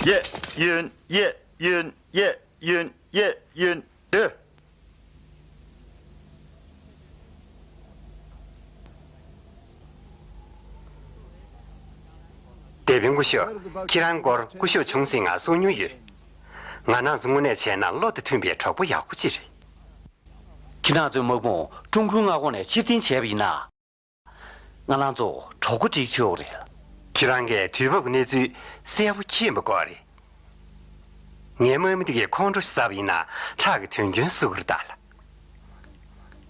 གཡས་གཡོན། གཡས་གཡོན། གཡས་གཡོན། གཡས་གཡོན། སྡོད། སྡེ་དཔོན་སྐུ་ཞབས། ཁྱེད་རང་སྐོར་སྐུ་ཞབས་ཆུང་སྲིད་ང་གསུང་མྱོང་ཡོད། ང་རང་ཚོ་དངོས་གནས་བྱས་ན་བློ་དང་མཐུན་པའི་གྲོགས་པོ་ཡག་པོ་ཅིག་རེད། ཁྱེད་རང་ཚོའི་དམག་དཔུང་ཀྲུང་གོའི་མངའ་ཁོངས་ནས་ཕྱིར་འཐེན་བྱས་པ་ཡིན་ན། ང་རང་ཚོ་གྲོགས་པོ་སྒྲིག་ཆོག་རེད། ཁྱེད་རང་གིས་དུས་བབ་ཀྱི་གནས་ཚུལ་གསལ་པོ་མཁྱེན་པ་ཀོ་རེད། ངའི་དམག་མི་དེ་གའི་ཁོང་ཁྲོ་ཟ་བ་ཡིན་ན་ཁྲག་གི་དོན་རྐྱེན་བཟོ་གི་རེད་ད་ལ།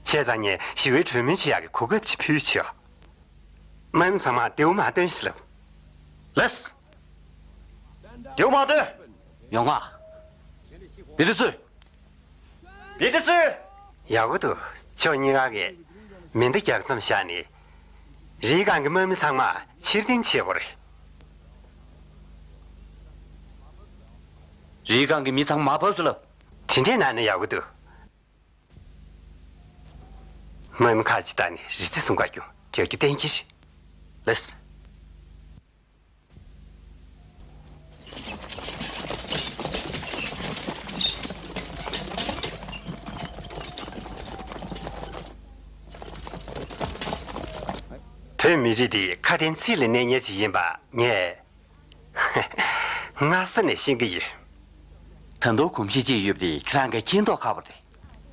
བྱས་ཙང་ངས་ཞི་བའི་གྲོས་མོལ་བྱེད་ཡག་གི་གོ་སྐབས་ཅིག་ཕུལ་ཆོག་དམག་མི་ཚང་མ་མདེའུ་མར་བཏོན་ཞིག་ལབ། ལགས། མདེའུ་མར་བཏོན། ཡོང་ང་། བེ་ཏི་སུ། བེ་ཏི་སུ། ཡག་པོ་འདུག་ཕྱོགས་གཉིས་ཀ་གིས་མེ་མདའ་རྒྱག་མཚམས་བཞག་ནས། རིའི་སྒང་གི་དམག་མི་ཚང་མ་ཕྱིར་འཐེན་བྱེད་དགོས་རེད། རིའི་སྒང་གི་མི་ཚང་མ་བབས་སུ་ལབ། དེ་འདྲས་གནང་ན་ཡག་པོ་འདུག་དམག་མི་ཁག་ཅིག་བཏང་ནས་རི་རྩེ་སྲུང་གར་རྒྱུགས། རྒྱག་རྒྱུ་གཏན་འཁེལ་རེད། ལགས། བོད་མི་རིགས་འདི་ཁ་དན་ཚིག་ལ་གནས་མཁན་ཅིག་ཡིན་པ་ངས་སྔ་ས་ནས་ཤེས་ཀྱི་ཡོད། ད་དུང་གོམས་གཤིས་ཅིག་ཡོད་པ་དེ་ཁྱེད་རང་གིས་མཁྱེན་མདོག་ཁ་པོ་རེད།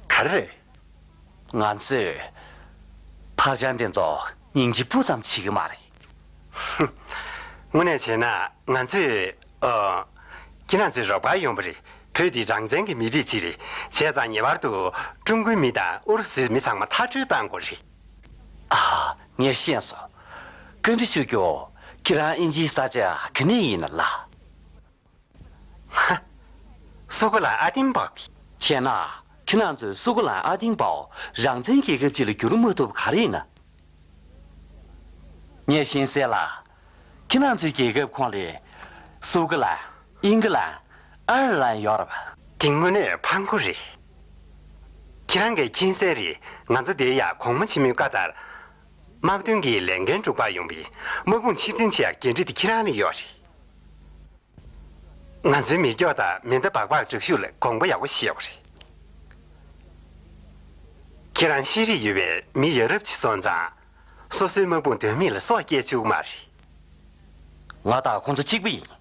ག་རེ་རེད། ང་ཚོས་ཕར་ཕྱིན་འདི་ཚོ་སྙིང་རྗེ་སྤུ་ཙམ་བྱེད་ཀྱི་མ་རེད། དངོས་གནས་བྱས་ན་ང་ཚོས་ཨ། ཁྱེད་རང་ཚོའི་རོགས་པ་ཡོང་པ་རེད། བོད་འདི་རང་བཙན་གྱི་མི་རིགས་ཅིག་རེད། བྱས་ཙང་ངེས་པར་དུ་ཀྲུང་གོའི་མི་དང་ཨུ་རུ་སུའི་མི་ཚང་མ་མཐར་སྐྲོད་གཏང་དགོས་རེད། ཨ། ངས་ཤེས་སོང་། བཀའ་འདྲི་ཞུ་རྒྱུ། ཁྱེད་རང་དབྱིན་ཇིའི་ས་ཆ་ག་ནས་ཡིན་ན་ལ། ཧ། སུ་གུ་ལ་ཨ་ཏིང་པའོ། བྱས་ན། ཁྱེད་རང་ཚོས་སུ་གུ་ལན་ཨ་ཏིང་པའོ་རང་བཙན་རྒྱལ་ཁབ་ཅིག་ལ་བསྒྱུར་མ་ཐུབ་ག་རེ་ཡིན་ན། ངས་ཤེས་གསལ་ལ། ཁྱེད་རང་ཚོའི་རྒྱལ་ཁབ་ཁོངས་ལ། སུ་གུ་ལན། དབྱིན་གི་ལན། ཨར་ལན་ཡོད་རེད་པ། དེ་དངོས་གནས་ཕངས་སྐོར་རེད། ཁྱེད་རང་གིས་མཁྱེན་གསལ་རེད། ང་ཚོ་འདིར་ཡ་གོང་མ་ཆེན་མོའི་བཀའ་ལྟར། དམག་དོན་གྱི་ལས་འགན་སྒྲུབ་པར་ཡོང་བའི་དམག་དཔུང་ཕྱིར་འཐེན་བྱེད་ཡག་འགན་འཁྲི་དེ་ཁྱེད་རང་ལ་ཡོད་རེད། ང་ཚོའི་མེ་སྒྱོགས་དང་མེ་མདའ་སྦག་སྦག་འཇགས་ཤོག་ལ་དགོངས་པ་ཡག་པོ་བཞེས་དགོས་རེད། ཁྱེད་རང་ཤེས་རིག་ཡོད་པའི་མི་ཡ་རབས་ཅིག་སོང་ཙང་། སོ་སོའི་དམག་དཔུང་དོན་མེད་ལ་སྲོག་སྐྱེལ་བཅུག་མ་རེད། ང་དང་ཁོང་ཚོ་གཅིག་པ་ཡིན།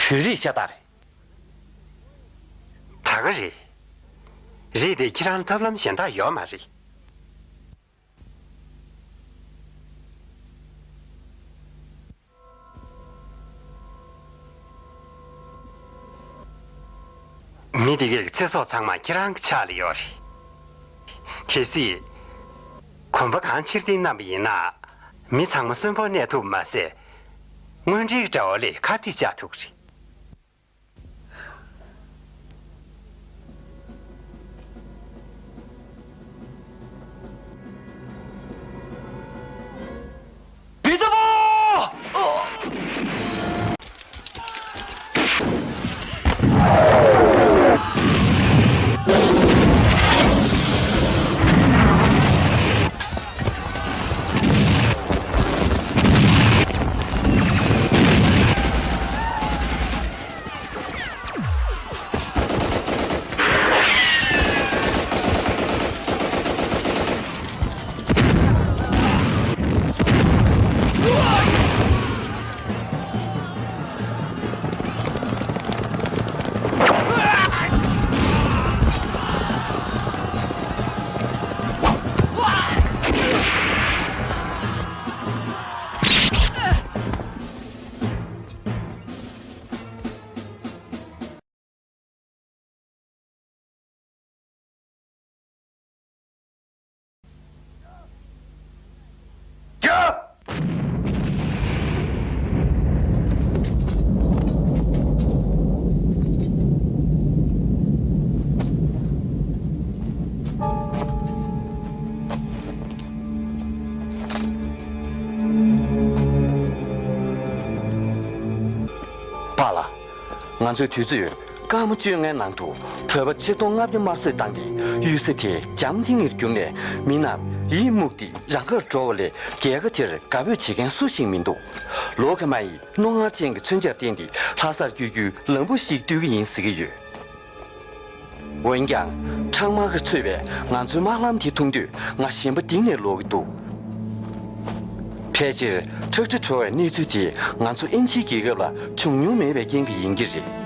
བོད་རིགས་ཤ་སྟག་རེད། ད་ག་རེད། རེད་དེ་ཁྱེད་རང་ཐབས་ལམ་གཞན་དག་ཡོད་མ་རེད། མི་དེ་གའི་ཚེ་སྲོག་ཚང་མ་ཁྱེད་རང་གི་ཕྱག་ལ་ཡོད་རེད། གལ་སྲིད། གོམ་པ་གང་ཕྱིར་འཐེན་གནང་བ་ཡིན་ན། མི་ཚང་མ་གསོན་པོར་གནས་ཐུབ་མ་ཟད། དངོས་འབྲེལ་དགྲ་བོ་ལས་ཁ་གཏད་བཅག་ཐུབ་ཀྱི་རེད། ང་ཚོས་དུས་ཚོད་སྐར་མ་བཅོ་ལྔའི་ནང་དུ་བོད་པ་ཆིག་སྟོང་ལྔ་བརྒྱ་དམར་གསོད་བཏང་སྟེ། གཡུལ་ས་དེ་འཇམ་ཐིང་ངེར་གྱུར་ནས། མི་རྣམས་ཡིད་མུག་སྟེ་རང་ཁར་འགྲོ་བ་ལས་རྒྱལ་ཁབ་དེར་དགའ་འབོད་བྱེད་མཁན་སུ་ཞིག་མི་འདུག། ལོ་ཁ་མ་ཡིས་རྣོ་ངར་ཅན་གྱི་མཚོན་ཆར་བརྟེན་ཏེ་ལྷ་སར་བསྐྱོད་རྒྱུའི་ལམ་བུ་ཞིག་བཏོད་ཀྱི་ཡིན་ཟེར་གྱི་ཡོད། འོན་ཀྱང་ཁྲག་དམར་གྱིས་ཚོས་པའི་ང་ཚོའི་དམག་ལམ་དེ་མཐོང་དུས། ང་ཞེན་པ་གཏིང་ནས་ལོག་གི་འདུག། ཕལ་ཆེར་ཁྲག་དྲི་བྲོ་བའི་གནས་ཚུལ་དེ་ང་ཚོ་དབྱིན་ཇིའི་རྒྱལ་ཁབ་ལ་བྱུང་མྱོང་མེད་པའི་རྐྱེན་གྱིས་ཡིན་གྱི་རེད།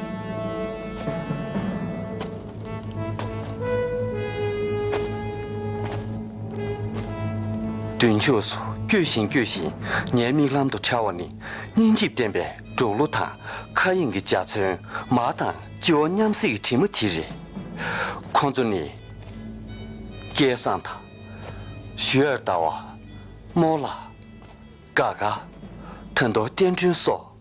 མདུན་ཕྱོགས་སུ་སྐྱོད་བཞིན་སྐྱོད་བཞིན་ངའི་མིག་ལམ་དུ་འཆར་བ་ནི། སྙིང་རྗེས་བསྟན་པའི་འབྲོག་གླུ་དང་། མཁའ་དབྱིངས་ཀྱི་འཇའ་ཚོན། མ་དང་སྤྱི་བོ་མཉམ་བསྲེས་ཀྱི་གྲིབ་མ་དེ་རེད། ཁོ་ཚོ་ནི། སྐལ་བཟང་དང་། ཞུ་ཡར་ཟླ་བ། རྨོ་ལགས། དགའ་དགའ། ད་དོ་བསྟན་སྒྲོན་སོགས།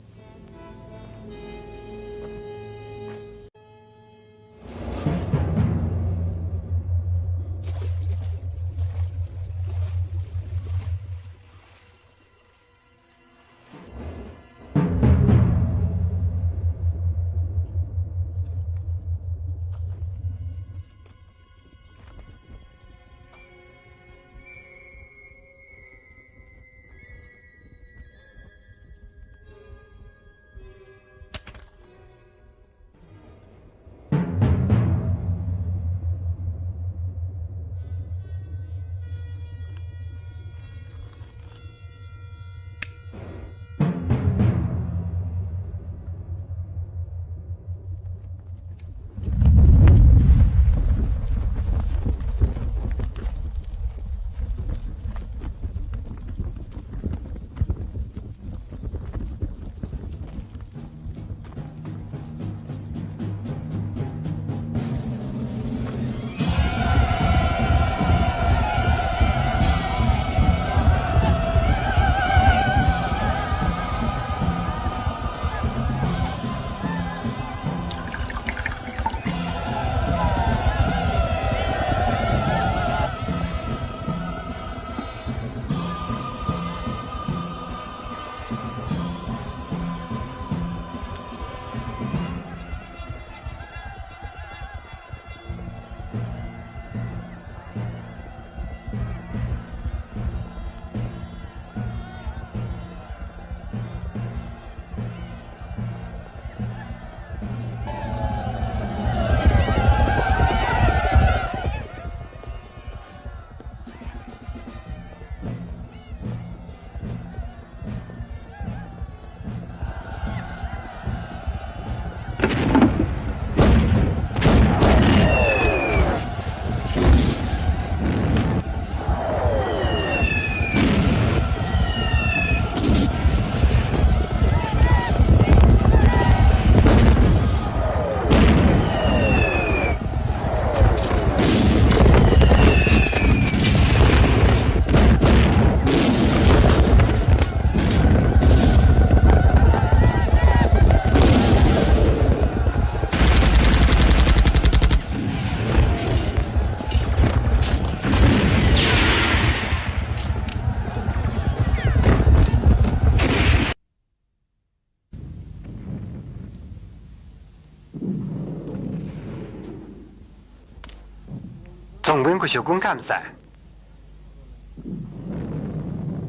རྫོང་དཔོན་སྐུ་ཞབས་སྐུ་ཁམས་བཟང་།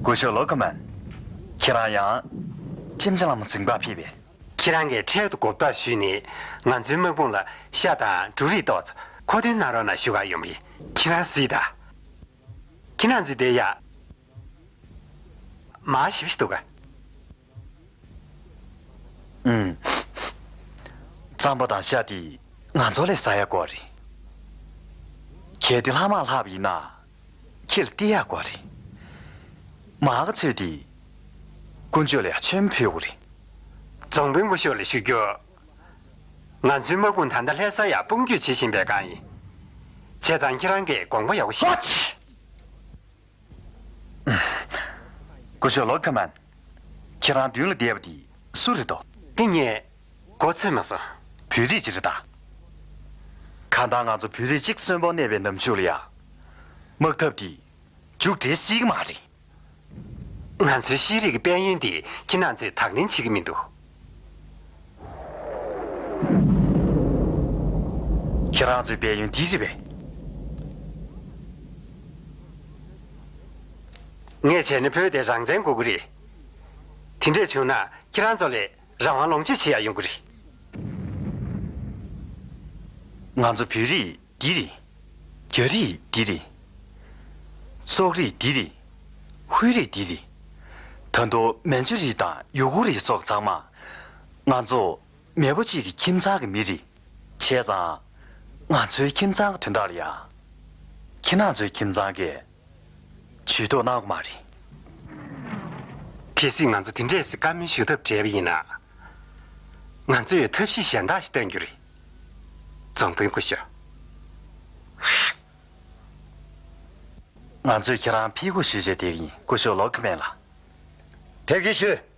སྐུ་ཞབས་ལོ་ཁ་མན། ཁྱེད་རང་ཡང་ཁྲིམས་སྦྱིན་ལམ་ཟིན་པར་ཕེབས་པས། ཁྱེད་རང་གིས་འཕྲལ་དུ་གོ་བརྡ་ཞུས་ནས་ང་ཚོའི་དམག་དཔུང་ལ་ཤ་དང་འབྲུ་རིགས་ཏོག་ཙམ་མཁོ་འདོན་གནང་རོགས་གནང་ཞུ་གར་ཡོང་གི། ཁྱེད་རང་གཟིགས་དང་། ཁྱེད་རང་ཚོས་བསྡད་ཡ། མར་ཞིབ་ཞིབ་འདུག་ག། ཨུམ། རྩམ་པ་དང་ཤ་དེ་ང་ཚོ་ལས་ཟ་ཡ་དགོས་རེད། གལ་ཏེ་ལྷག་མ་ལྷག་པ་ཡིན་ན་ཁྱེད་ལ་སྟེར་ཡ་དགོས་རེད། མར་ག་ཚོད་དེ་དཀོན་མཆོག་ལ་ཡ་མཆོད་མེ་ཕུལ་དགོས་རེད། རྫོང་དཔོན་སྐུ་ཞབས་ལ་ཞུ་རྒྱུ། ང་ཚོའི་དམག་དཔུང་ད་ལྟ་ལྷ་སར་ཡར་དཔུང་སྐྱོད་བྱེད་བཞིན་པའི་སྒང་ཡིན། བྱས་ཙང་ཁྱེད་རང་གིས་དགོངས་པ་ཡག་པོ་ཞིག་ཧོ་ཆི། སྐུ་ཞབས་ལོ་ཁ་མན། ཁྱེད་རང་མདུན་ལ་བསྡད་པ་དེ་སུ་རེད་དོ། དེ་ངས་གོ་ཚོད་མ་སོང་། བོད་རིགས་ཅིག་རེད་ད། གང་ལྟར་ང་ཚོ་བོད་རིགས་གཅིག་གསོན་པོ་གནས་པའི་ནམ་ཕྱོགས་ལ་ཡ། དམག་འཐབ་དེ་མཇུག་སྒྲིལ་སྲིད་ཀྱི་མ་རེད། ང་ཚོའི་ཤེས་རིག་གི་དཔལ་ཡོན་དེ་ཁྱེད་རང་ཚོས་དང་ལེན་བྱེད་ཀྱི་མི་འདུག། ཁྱེད་རང་ཚོའི་འབད་ཡོན་འདི་རེད་པས། ངས་བྱས་ན་བོད་དེ་རང་བཙན་དགོས་ཀྱི་རེད། དེ་འདྲས་བྱུང་ན་ཁྱེད་རང་ཚོ་ལ་རང་དབང་ལོངས་སྤྱོད་བྱེད་ཡ་ཡོང་གི་རེད། ང་ཚོ་བོད་རིགས་འདི་རེད། རྒྱ་རིགས་འདི་རེད། སོག་རིགས་འདི་རེད། ཧུའེ་རིགས་འདི་རེད། ད་དུང་མན་ཇུ་རིགས་དང་ཡུ་གུར་རིགས་སོགས་ཚང་མ། ང་ཚོ་མེས་པོ་གཅིག་གི་ཁྱིམ་ཚང་གི་མི་རེད། བྱས་ཙང་། ང་ཚོའི་ཁྱིམ་ཚང་གི་དོན་དག་ལ་ཡ། ཁྱེད་རང་ཚོའི་ཁྱིམ་ཚང་གིས་ཇུས་གཏོགས་གནང་དགོས་མ་རེད། གལ་སྲིད་ང་ཚོ་དེ་འདྲས་སེ་བཀའ་མོལ་ཞུ་ཐབས་བྲལ་བ་ཡིན་ན། ང་ཚོས་ཐབས་ཤེས་གཞན་དག་ཞིག་བཏོན་རྒྱུ་རེད། རྫོང་དཔོན་སྐུ་ཞབས། ང་ཚོས་ཁྱེད་རང་ཕུད་སྐུ་ཞུས་བྱས་བསྡད་ཀྱི་ཡིན། སྐུ་ཞབས་ལོ་ཁི་མེན་ལགས། ཕེབས་སྐྱེལ་ཞུ།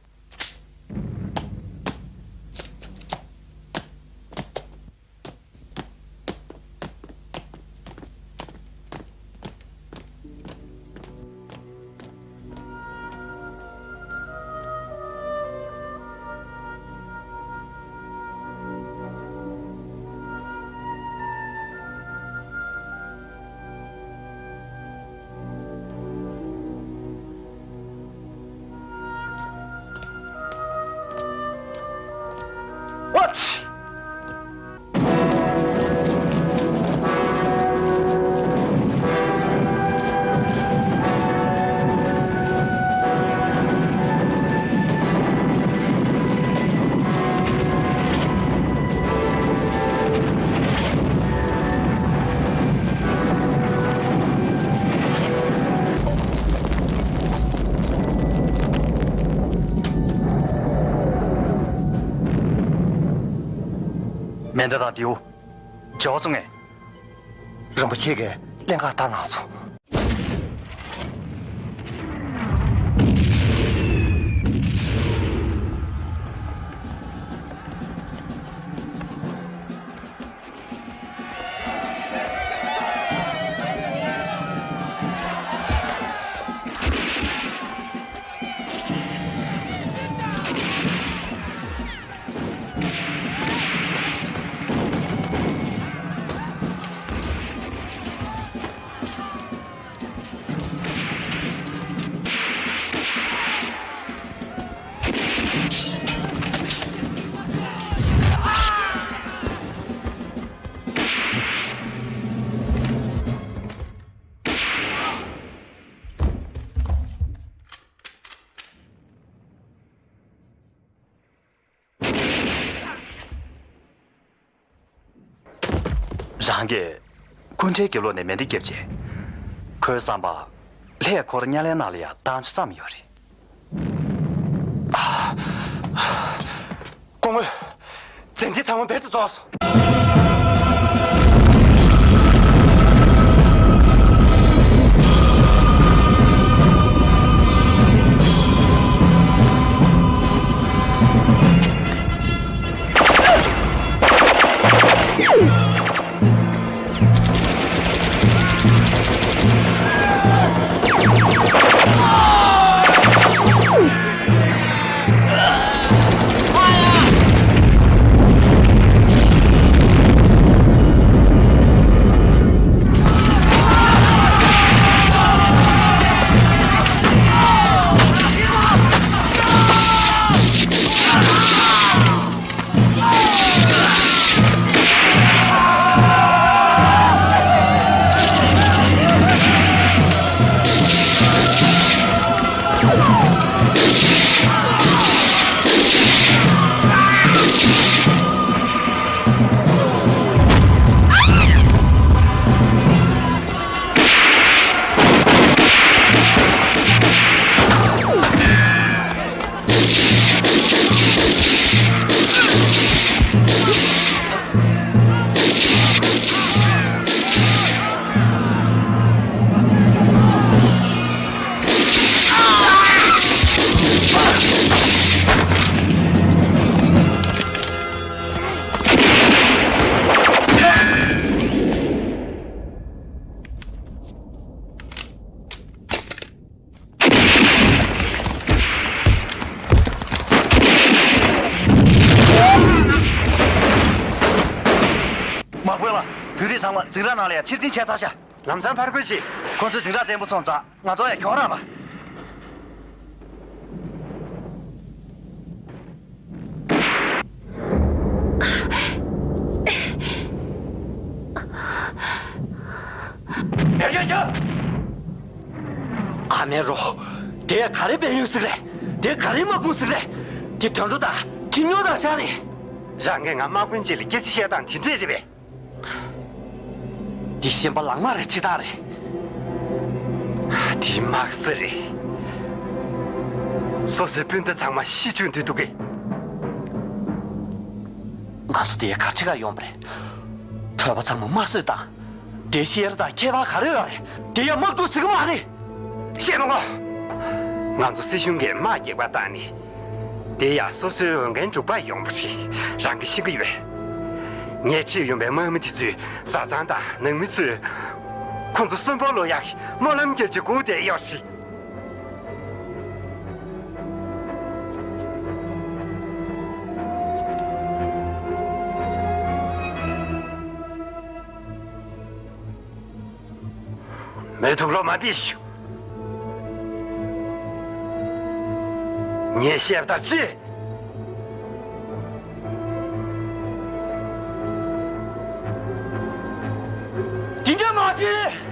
མེ་མདའ་དང་མདེའུ། བྱ་བ་སོང་ངས། རིན་པོ་ཆེ་གིས་ལྷན་ཁང་བཏང་གནང་སོང་། རང་གིས་སྐུ་ཕྲེང་རྒྱབ་ལོགས་ནས་མེ་མདའ་བརྒྱབ་རྗེས། ཁོའི་བསམ་པར་ལྷའི་འཁོར་དམྱལ་བའི་ནང་ལ་ཡང་བཏང་ཆོག་བསམ་ཡོད་རེད། སྐུ་ངོ། བཙན་གྱི་ཚང་མ་རྦད་དེ་རྫོགས་སོང་། འཛིང་རགས་ནང་ལ་ཡང་ཕྱིར་འཐེན་བྱས་ཚར་ཤག་ལམ་སང་ཕར་རྒོལ་བྱེད། ཁོ་ཚོས་འཛིང་རགས་བཙན་པོ་བཙོངས་ཙང་ང་ཚོ་ཡང་གྱོང་རག་པ། ཡ་ཡ་ཡ། ཨ་མའི་རོ། དེ་ག་རེ་འབད་ཡོད་ཟིག་རེད། དེ་ག་རེ་དམག་དཔུང་ཟིག་རེད། དེ་དོན་འགྲོ་དང་ཁྱི་སྨྱོ་དང་ཤ་རེད། རང་གིས་ང་དམག་དཔོན་ཅིག་ལ་སྐད་ཆ་བཤད་སྟངས་དེ་འདྲས་རེད་པས། འདི་ཤན་པ་ལག་དམར་རེ་ཆེ་ཐག་རེད། འདི་དམག་སྲིད་རེད། སོ་སོའི་སྤུན་ཟླ་ཚང་མ་ཤི་བཅུག་འདོད་འདུག་གས། ང་ཚོ་དེ་གར་ཆེ་ག་ཡོང་པ་རེད། བོད་པ་ཚང་མ་དམར་གསོད་བཏང་། དེ་ཤེས་ར་དང་ཁྱད་པར་ག་རེ་ཡོད་རེད། དེ་ཡང་དམག་འཁྲུག་ཟེར་གི་མ་རེད། བཤད་མ་དགོས། ང་ཚོ་སྲིད་གཞུང་གིས་དམག་འགྱིག་པ་བཏང་ནས། དེ་ཡང་སོ་སོའི་འོས་འགན་འགྲུབ་པ་ཡོང་བ་རེད། རང་གིས་ཤེས་ཀྱི་ཡོད། ངས་ཁྲིད་ཡོང་པའི་དམག་མི་དེ་ཚོས་བཟའ་ཚང་དང་ནང་མི་ཚོས་ཁོང་ཚོ་གསོན་པོ་ལོག་ཡག་གི་སྨོན་ལམ་རྒྱབ་ཀྱི་སྒུག་བསྡད་ཡོད་རེད། མི་ཐུག་ལོ་མ་བིས། ངས་བཤད་པ་ཅི། དེ་འདྲ་མ་བྱེད།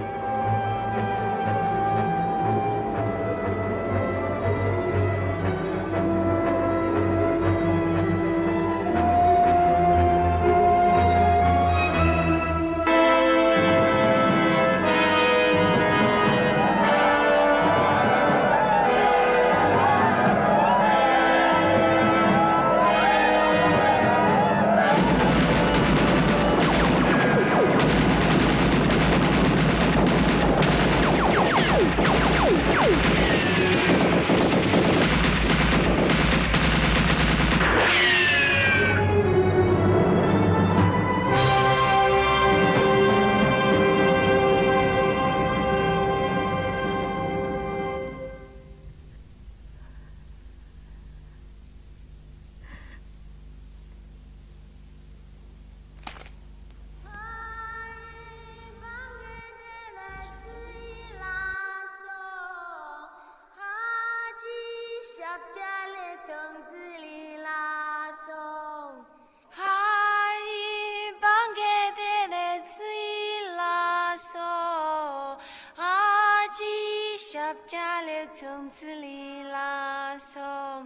ཧ་ཡི་བང་གེ་དེ་ནས་ཚུར་ལ་སོང་། ཨ་ཅེ་ཞབས་བཀྱག་ལས་ཚུར་ལ་སོང་།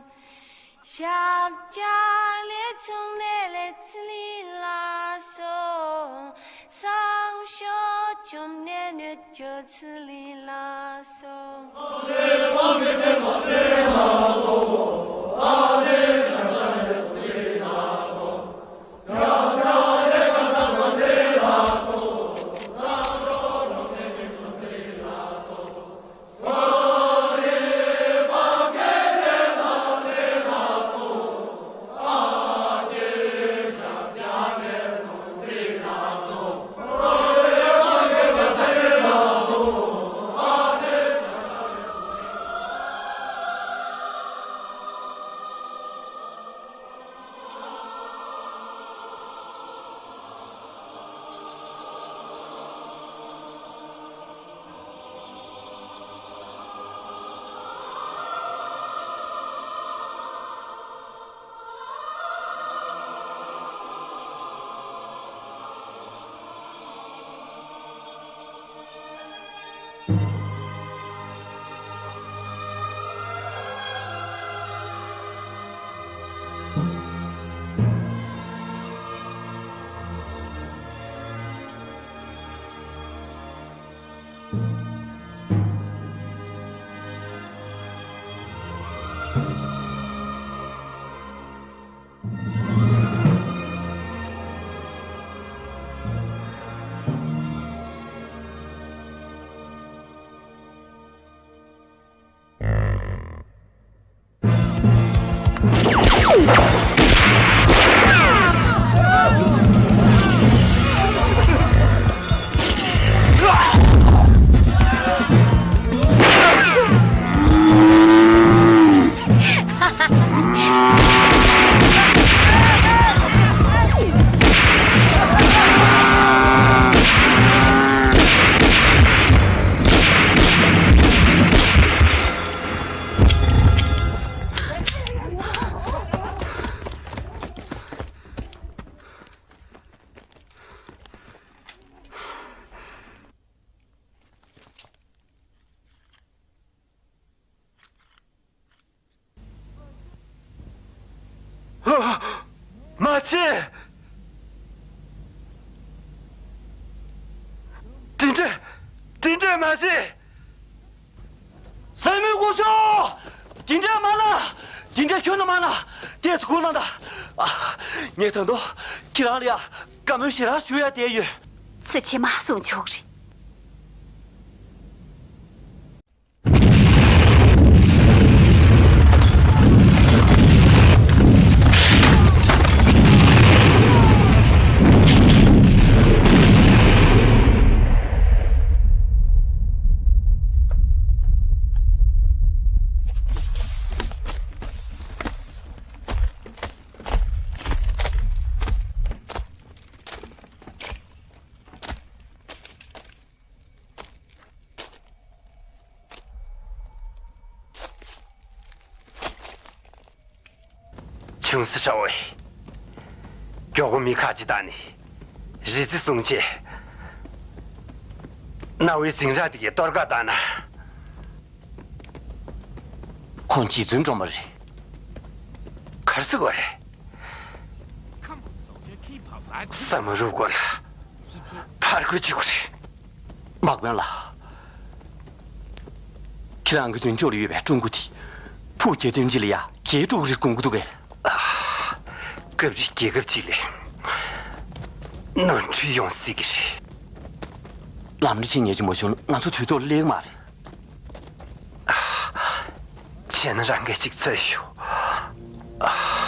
ཞབས་བཀྱག་ལས་ཚུར་ནས་ལས་ཚུར་ལ་སོང་། སང་ཞོགས་བཅོམ་ནས་ནུབ་ཕྱོགས་ཚུར་ལ་སོང་། མ་བྱེད། དེ་འདྲ། དེ་འདྲ་མ་བྱེད། སྲས་མོ་སྐུ་ཞབས། དེ་འདྲ་མ་ལ། དེ་འདྲ་ཁྱོན་ནས་མ་ལ། ཏོག་ཙམ་སྒུག་གནང་དང་། ཨ། ངས་ད་དུང་ཁྱེད་རང་ལ་ཡ་བཀའ་མོལ་ཞེ་དྲག་ཞུ་ཡ་བསྡད་ཡོད། ཚིག་ཕྱི་མ་གསུང་ཆོག་རེད། ཆུང་སྲིད་ཧྲ་བོ། མགྱོགས་པོ་མི་ཁ་ཅིག་བཏང་ནས་རི་རྩེ་སྲུང་བྱེད། གནའ་བོའི་ཟིང་རག་དེ་གའི་གཏོར་ཀ་བཏང་ན། ཁོང་རྗེ་བཙུན་སྒྲོལ་མ་རེད། གར་སོང་བ་རེད། ས་མ་རུབ་གོང་ལ་ཕར་རྒོལ་བྱེད་དགོས་རེད། དམག་དཔོན་ལགས། ཁྱེད་རང་གི་མདུན་ཅོག་ལ་ཡོད་པའི་ཀྲུང་གོ་དེ་ཕུགས་རྒྱལ་སྟོན་ཅི་ལ་ཡ་རྒྱལ་འགྲོ་གི་རེད་དགོངས་ཀྱི་འདུག་གས། ཨ། སྐབས་རེ་རྒྱལ་ཁབ་ཅིག་ལ་ནོར་འཁྲུལ་ཡོང་སྲིད་ཀྱི་རེད། ལམ་འགྲོ་བྱེད་ཉན་གྱི་མ་བྱུང་ན་ང་ཚོ་དུས་ཐོག་ལ་སླེབས་མ་རེད། ཨ། བྱས་ན་རང་སྐད་ཅིག་འཚོལ་ཞུ། ཨ།